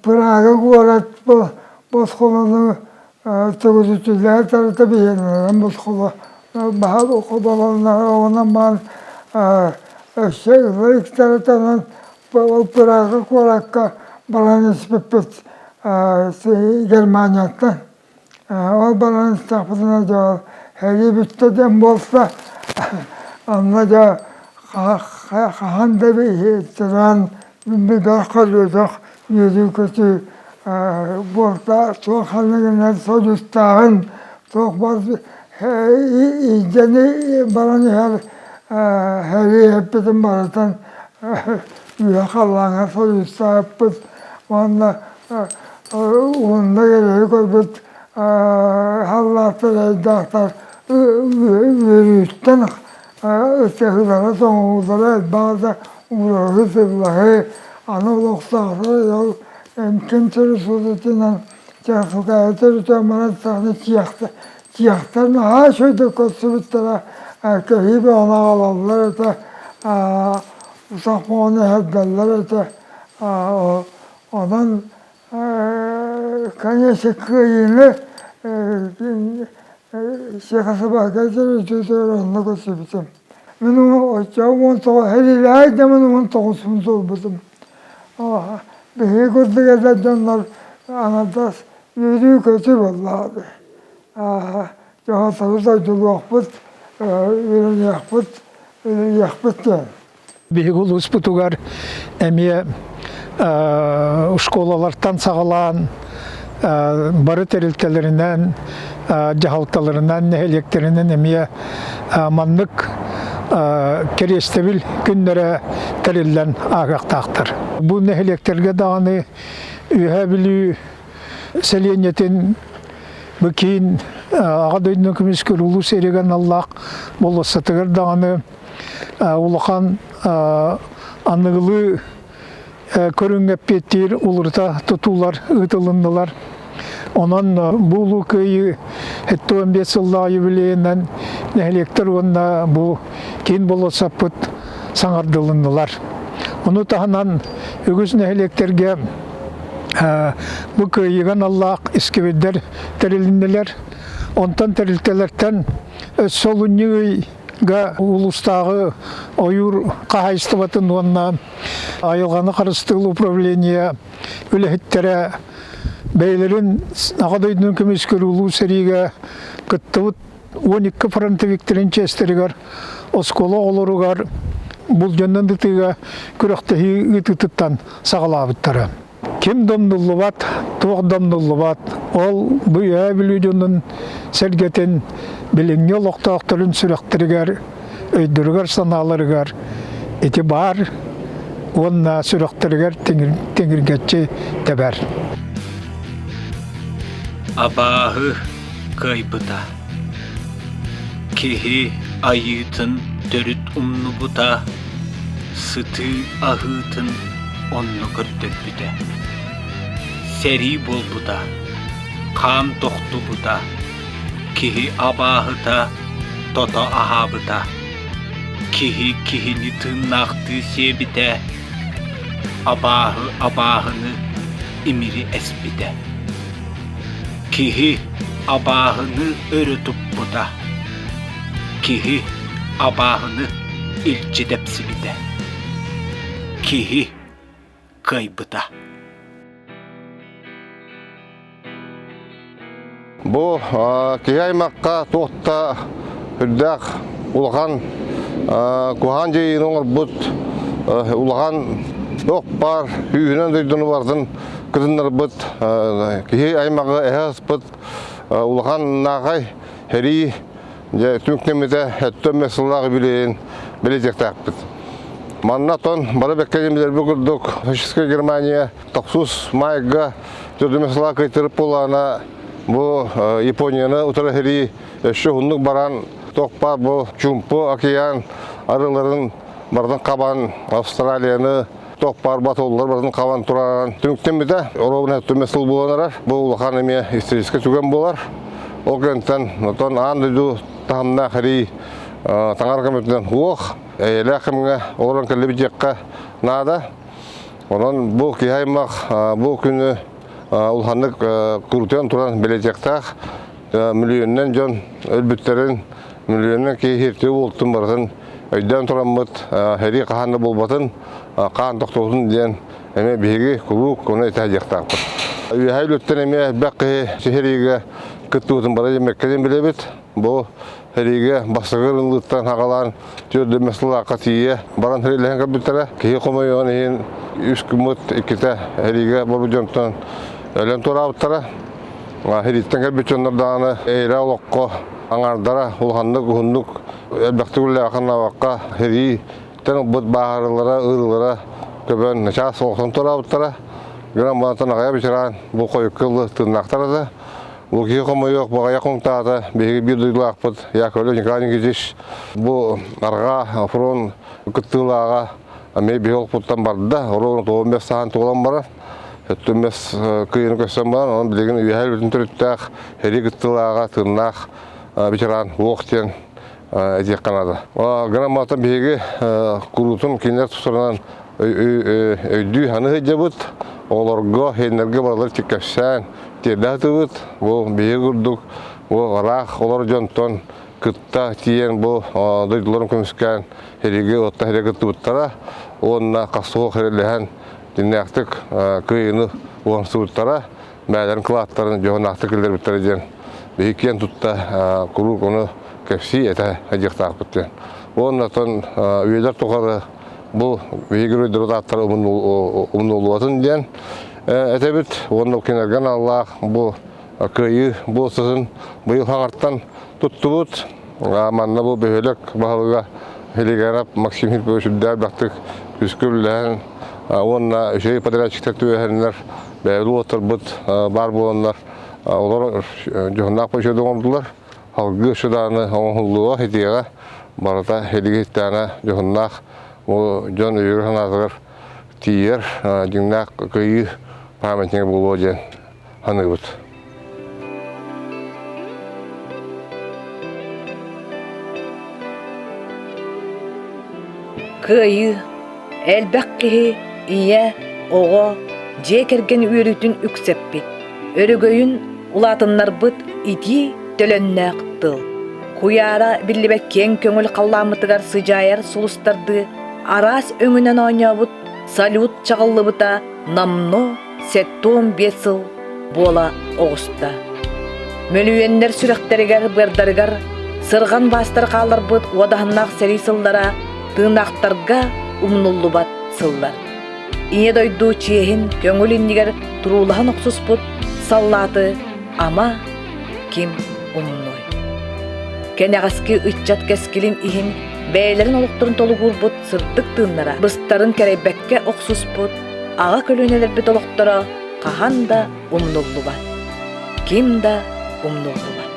Прага куорат босхолону төгүрүтүлээн тарта биһиэннэрин босхоло баһа хоболоннор онон баан өссө ыктаратанан ол Прага куоракка баран испиппит Германияттан ол баран истэхпитинэ дьэ сэрии бүттэ диэн буолса онно дьэ хаһан да биһиттэрэн бөҕөх көрбөтөх үөрүү-көтүү буолта туох ханныгынан содустааҕын туох бар илдьэни баран иһэр сэрии эппитин барытын үөһэ халлааҥҥа содустаабыппыт уонна уонна эрэйи көрбүт халлааттар эрэйдээхтэр үөрүүттэн ытыһыылара тоҥуулара элбэх да уурары сыллаһыы аны олохтоохтор ол ким төрүт чахсыкаайы төрүтэ манан саҕана тиэхтэр наһаа үчүгэйдик көрсүбүттэрэ кэһии бөҕөнү аҕалаллар этэ утах бөҕөнү иһэрдэллэр этэ онон конечно кыайыыны Чехословакия төрүтүтүгэр онно көрсүбүтүм. Мин оччоҕо 19 хэриилээх да мин 19-ун туолбутум. Биһиги курдук эдэр дьоннор аҥардас үөрүү-көтүү буоллаҕа. Дьоһоттору дойдулуохпут, үөрэниэхпит, үлэлиэхпит диэн. Биһиги улууспутугар эмиэ школалартан саҕалаан бары тэрилтэлэринэн, дьаһалталарынан, нэһилиэктэринэн эмиэ маннык кэриэстэбил күннэрэ тэриллэн ааһыахтаахтар. Бу нэһилиэктэргэ даҕаны Үөһээ Бүлүү сэлиэнньэтин бу киин Аҕа дойдуну көмүскүүр улуу сэриигэ аналлаах болуоссатыгар даҕаны улахан аныгылыы көрүҥҥэ эппиэттиир уларыта тутуулар ыытылыннылар. Онон бу Улуу Кыайыы 75 сыллаах юбилейынан нэһилиэктэр уонна бу киин болуоссаппыт саҥардылыннылар. Ону таһынан үгүс нэһилиэктэргэ бу кыайыыга аналлаах искибирдэр тэрилиннилэр. Онтон тэрилтэлэртэн өссө олунньу ый га улуустааҕы ойуур хаһаайыстыбатын уонна айылҕаны харыстыыр управление үлэһиттэрэ бэйэлэрин Аҕа дойдуну көмүскүүр улуу сэриигэ кыттыбыт 12 фронтовиктарын чиэстэригэр оскуола оҕолоругар булдьанан ытыыга күрэхтэһии ыытыытыттан саҕалаабыттара. Ким да умнуллубат, туох да умнуллубат. Ол бу Үөһээ Бүлүү дьонун сэргэтин билиҥҥи олохтоохторун сүрэхтэригэр, өйдөрүгэр-санааларыгар ити баар уонна сүрэхтэригэр тиҥиргэччи тэбэр. Абааһы кыайбыта. Киһи айыытын төрүт умнубута, сытыы аһыытын онно көрдөрбүтэ. Сэрии буолбута, хаан тохтубута, киһи абааһыта тото аһаабыта, киһи киһини тыыннаахтыы сиэбитэ, абааһы абааһыны имири эспитэ. Киһи абааһыны өрө туппута. Киһи абааһыны илдьи тэпсибитэ. Киһи кыайбыта. Бу киһи аймахха туох да үрдээх улахан куһаҕан дьайыыны оҥорбут улахан туох баар күүһүнэн дойдуну барытын кытыннарбыт киһи аймаҕы эһэ аспыт улахан наахай сэрии дьэ түмүктэммитэ өттө сыллаах юбилейин бэлиэтиэхтээхпит. Манна тон бары бэккэ билэрбит курдук фашистскай Германия тохсус маайга төрдүмэ сылаа кыйтырып буолаана бу Японияны утары сэрии өссө уһуннук баран туох баар бу Чуумпу океан арыыларын барытын хабан Австралияны туох баар батыллар барытын хабан туран түмүктэммитэ. Оруобуна түмэ сыл буолан эрэр. Бу улахан эмиэ историческай түгэн буолар. Ол кэнниттэн отон аан дойду таһымнаах эрии таҥара көмөтүнэн уох, эйэлээх кэмҥэ олорон кэллибит диэххэ наада. Онон бу киһи аймах бу күнү улаханнык курутуйан туран бэлиэтиэхтээх. Мөлүйүөнүнэн дьон өлбүттэрин, мөлүйүөнүнэн киһи хиртии буолтун барытын өйдөөн тураммыт сэрии хаһан да буолбатын, хаан тохтуутун диэн эмиэ биһиги куруук ону этэ сылдьыахтаахпыт. Үөһээ Бүлүүттэн эмиэ элбэх киһи сэриигэ кыттыбытын бары дьэммэккэ диэн билэбит. Бу сэриигэ бастакы ырыллыыттан саҕалаан төрдүмэ сыллаахха тиийэ баран сэриилэһэн көрбүттэрэ. Киһи хомойуон иһин үс күммүт иккитэ сэриигэ барбыт дьонтон өлөн туораабыттара. Сэрииттэн кэлбит дьоннор даҕаны эйэлээх олоххо аҥаардара улаханнык уһуннук элбэхтик үлэлээххэ сэрииттэн ылбыт бааһырыылара, ыарыылара көбөн начаас олохтон туораабыттара. Гынан баран аҕыйах ветеран бу хойукка ылы тыыннаахтар этэ. Бу киһи хомойуох баҕайах хомтаата биһиги биир дойдулаахпыт Яковлев Николай Никитич бу арҕаа фронт кыттыылааҕа эмиэ биһи олохпуттан барда. Оруолун 95 саһан туолан барар. Өттүмэс кыйыны көстөн баран, онон билигин үөһээ үлэтин төрүттээх, сэрии кыттыылааҕа, тыыннаах ветеран уох диэн этиэххэ наада. Гынан баран биһиги куруутун кинилэр тустарынан өйдүү саныы сылдьабыт, оҕолорго, сиэннэргэ барылар кэпсээн тиэрдэ сатыыбыт. Бу биһиги курдук бу ыраах олор дьонтон кытта тиийэн бу дойдуларын көмүскээн сэриигэ уотта сэрии кыттыбыттара уонна хас суох эрэлэһэн дьиҥнээхтик кыайыыны уһансыбыттара, бэйэлэрин кылааттарын дьоһуннаахтык киллэрбиттэрэ диэн биһиги киэн тутта куруук ону кэпсии этэ сылдьыахтаахпыт диэн. Уонна оттон үйэлэр тухары бу биһиги геройдарбыт ааттара умнуллубатын диэн этэбит. Уонна кинилэргэ аналлаах бу кыайыы буолсатын быйыл хаҥартан туттубут. Манна бу бөһүөлэк баһылыга Хилиганов Максим Филиппович үрдээх элбэхтик күүскэ үлэлэһэн уонна үчүгэй подрядчиктар түбэһэннэр бэйэбит уолаттарбыт баар буоланнар олор дьоһуннаах почета оҥордулар. Салгыы өссө даҕаны оҥоһуллуо итиэҕэ барыта илиги иһиттэҕинэ дьоһуннаах бу дьон өйүгэр санаатыгар тиийэр дьиҥнээх кыайыы памятнига буолуо диэн саныыбыт. Кыайыы элбэх киһи ийэ, оҕо, дьиэ кэргэн үөрүүтүн үксэппит, өрөгөйүн улаатыннарбыт итии төлөннөөх тыл. Куйаара биллибэт киэҥ көҥүл халлааммытыгар сыдьаайар сулустардыы араас өҥүнэн оонньообут салют чаҕыллыбыта номнуо 75 сыл буола оҕуста. Мөлүйүөннэр сүрэхтэригэр-быардарыгар сырҕан баастар хаалларбыт уодаһыннаах сэрии сыллара тыыннаахтарга умнуллубат сыллар. Ийэ дойду чиэһин көҥүл иннигэр туруулаһан охсуспут саллааты ама ким умнуой? Кэнэҕэски ыччат кэскилин иһин бэйэлэрин олохторун толугурбут сырдык тыыннара быстарын кэрэйбэккэ охсуспут аҕа көлүөнэлэрбит олохторо хаһан да умнуллубат. Ким да умнуллубат.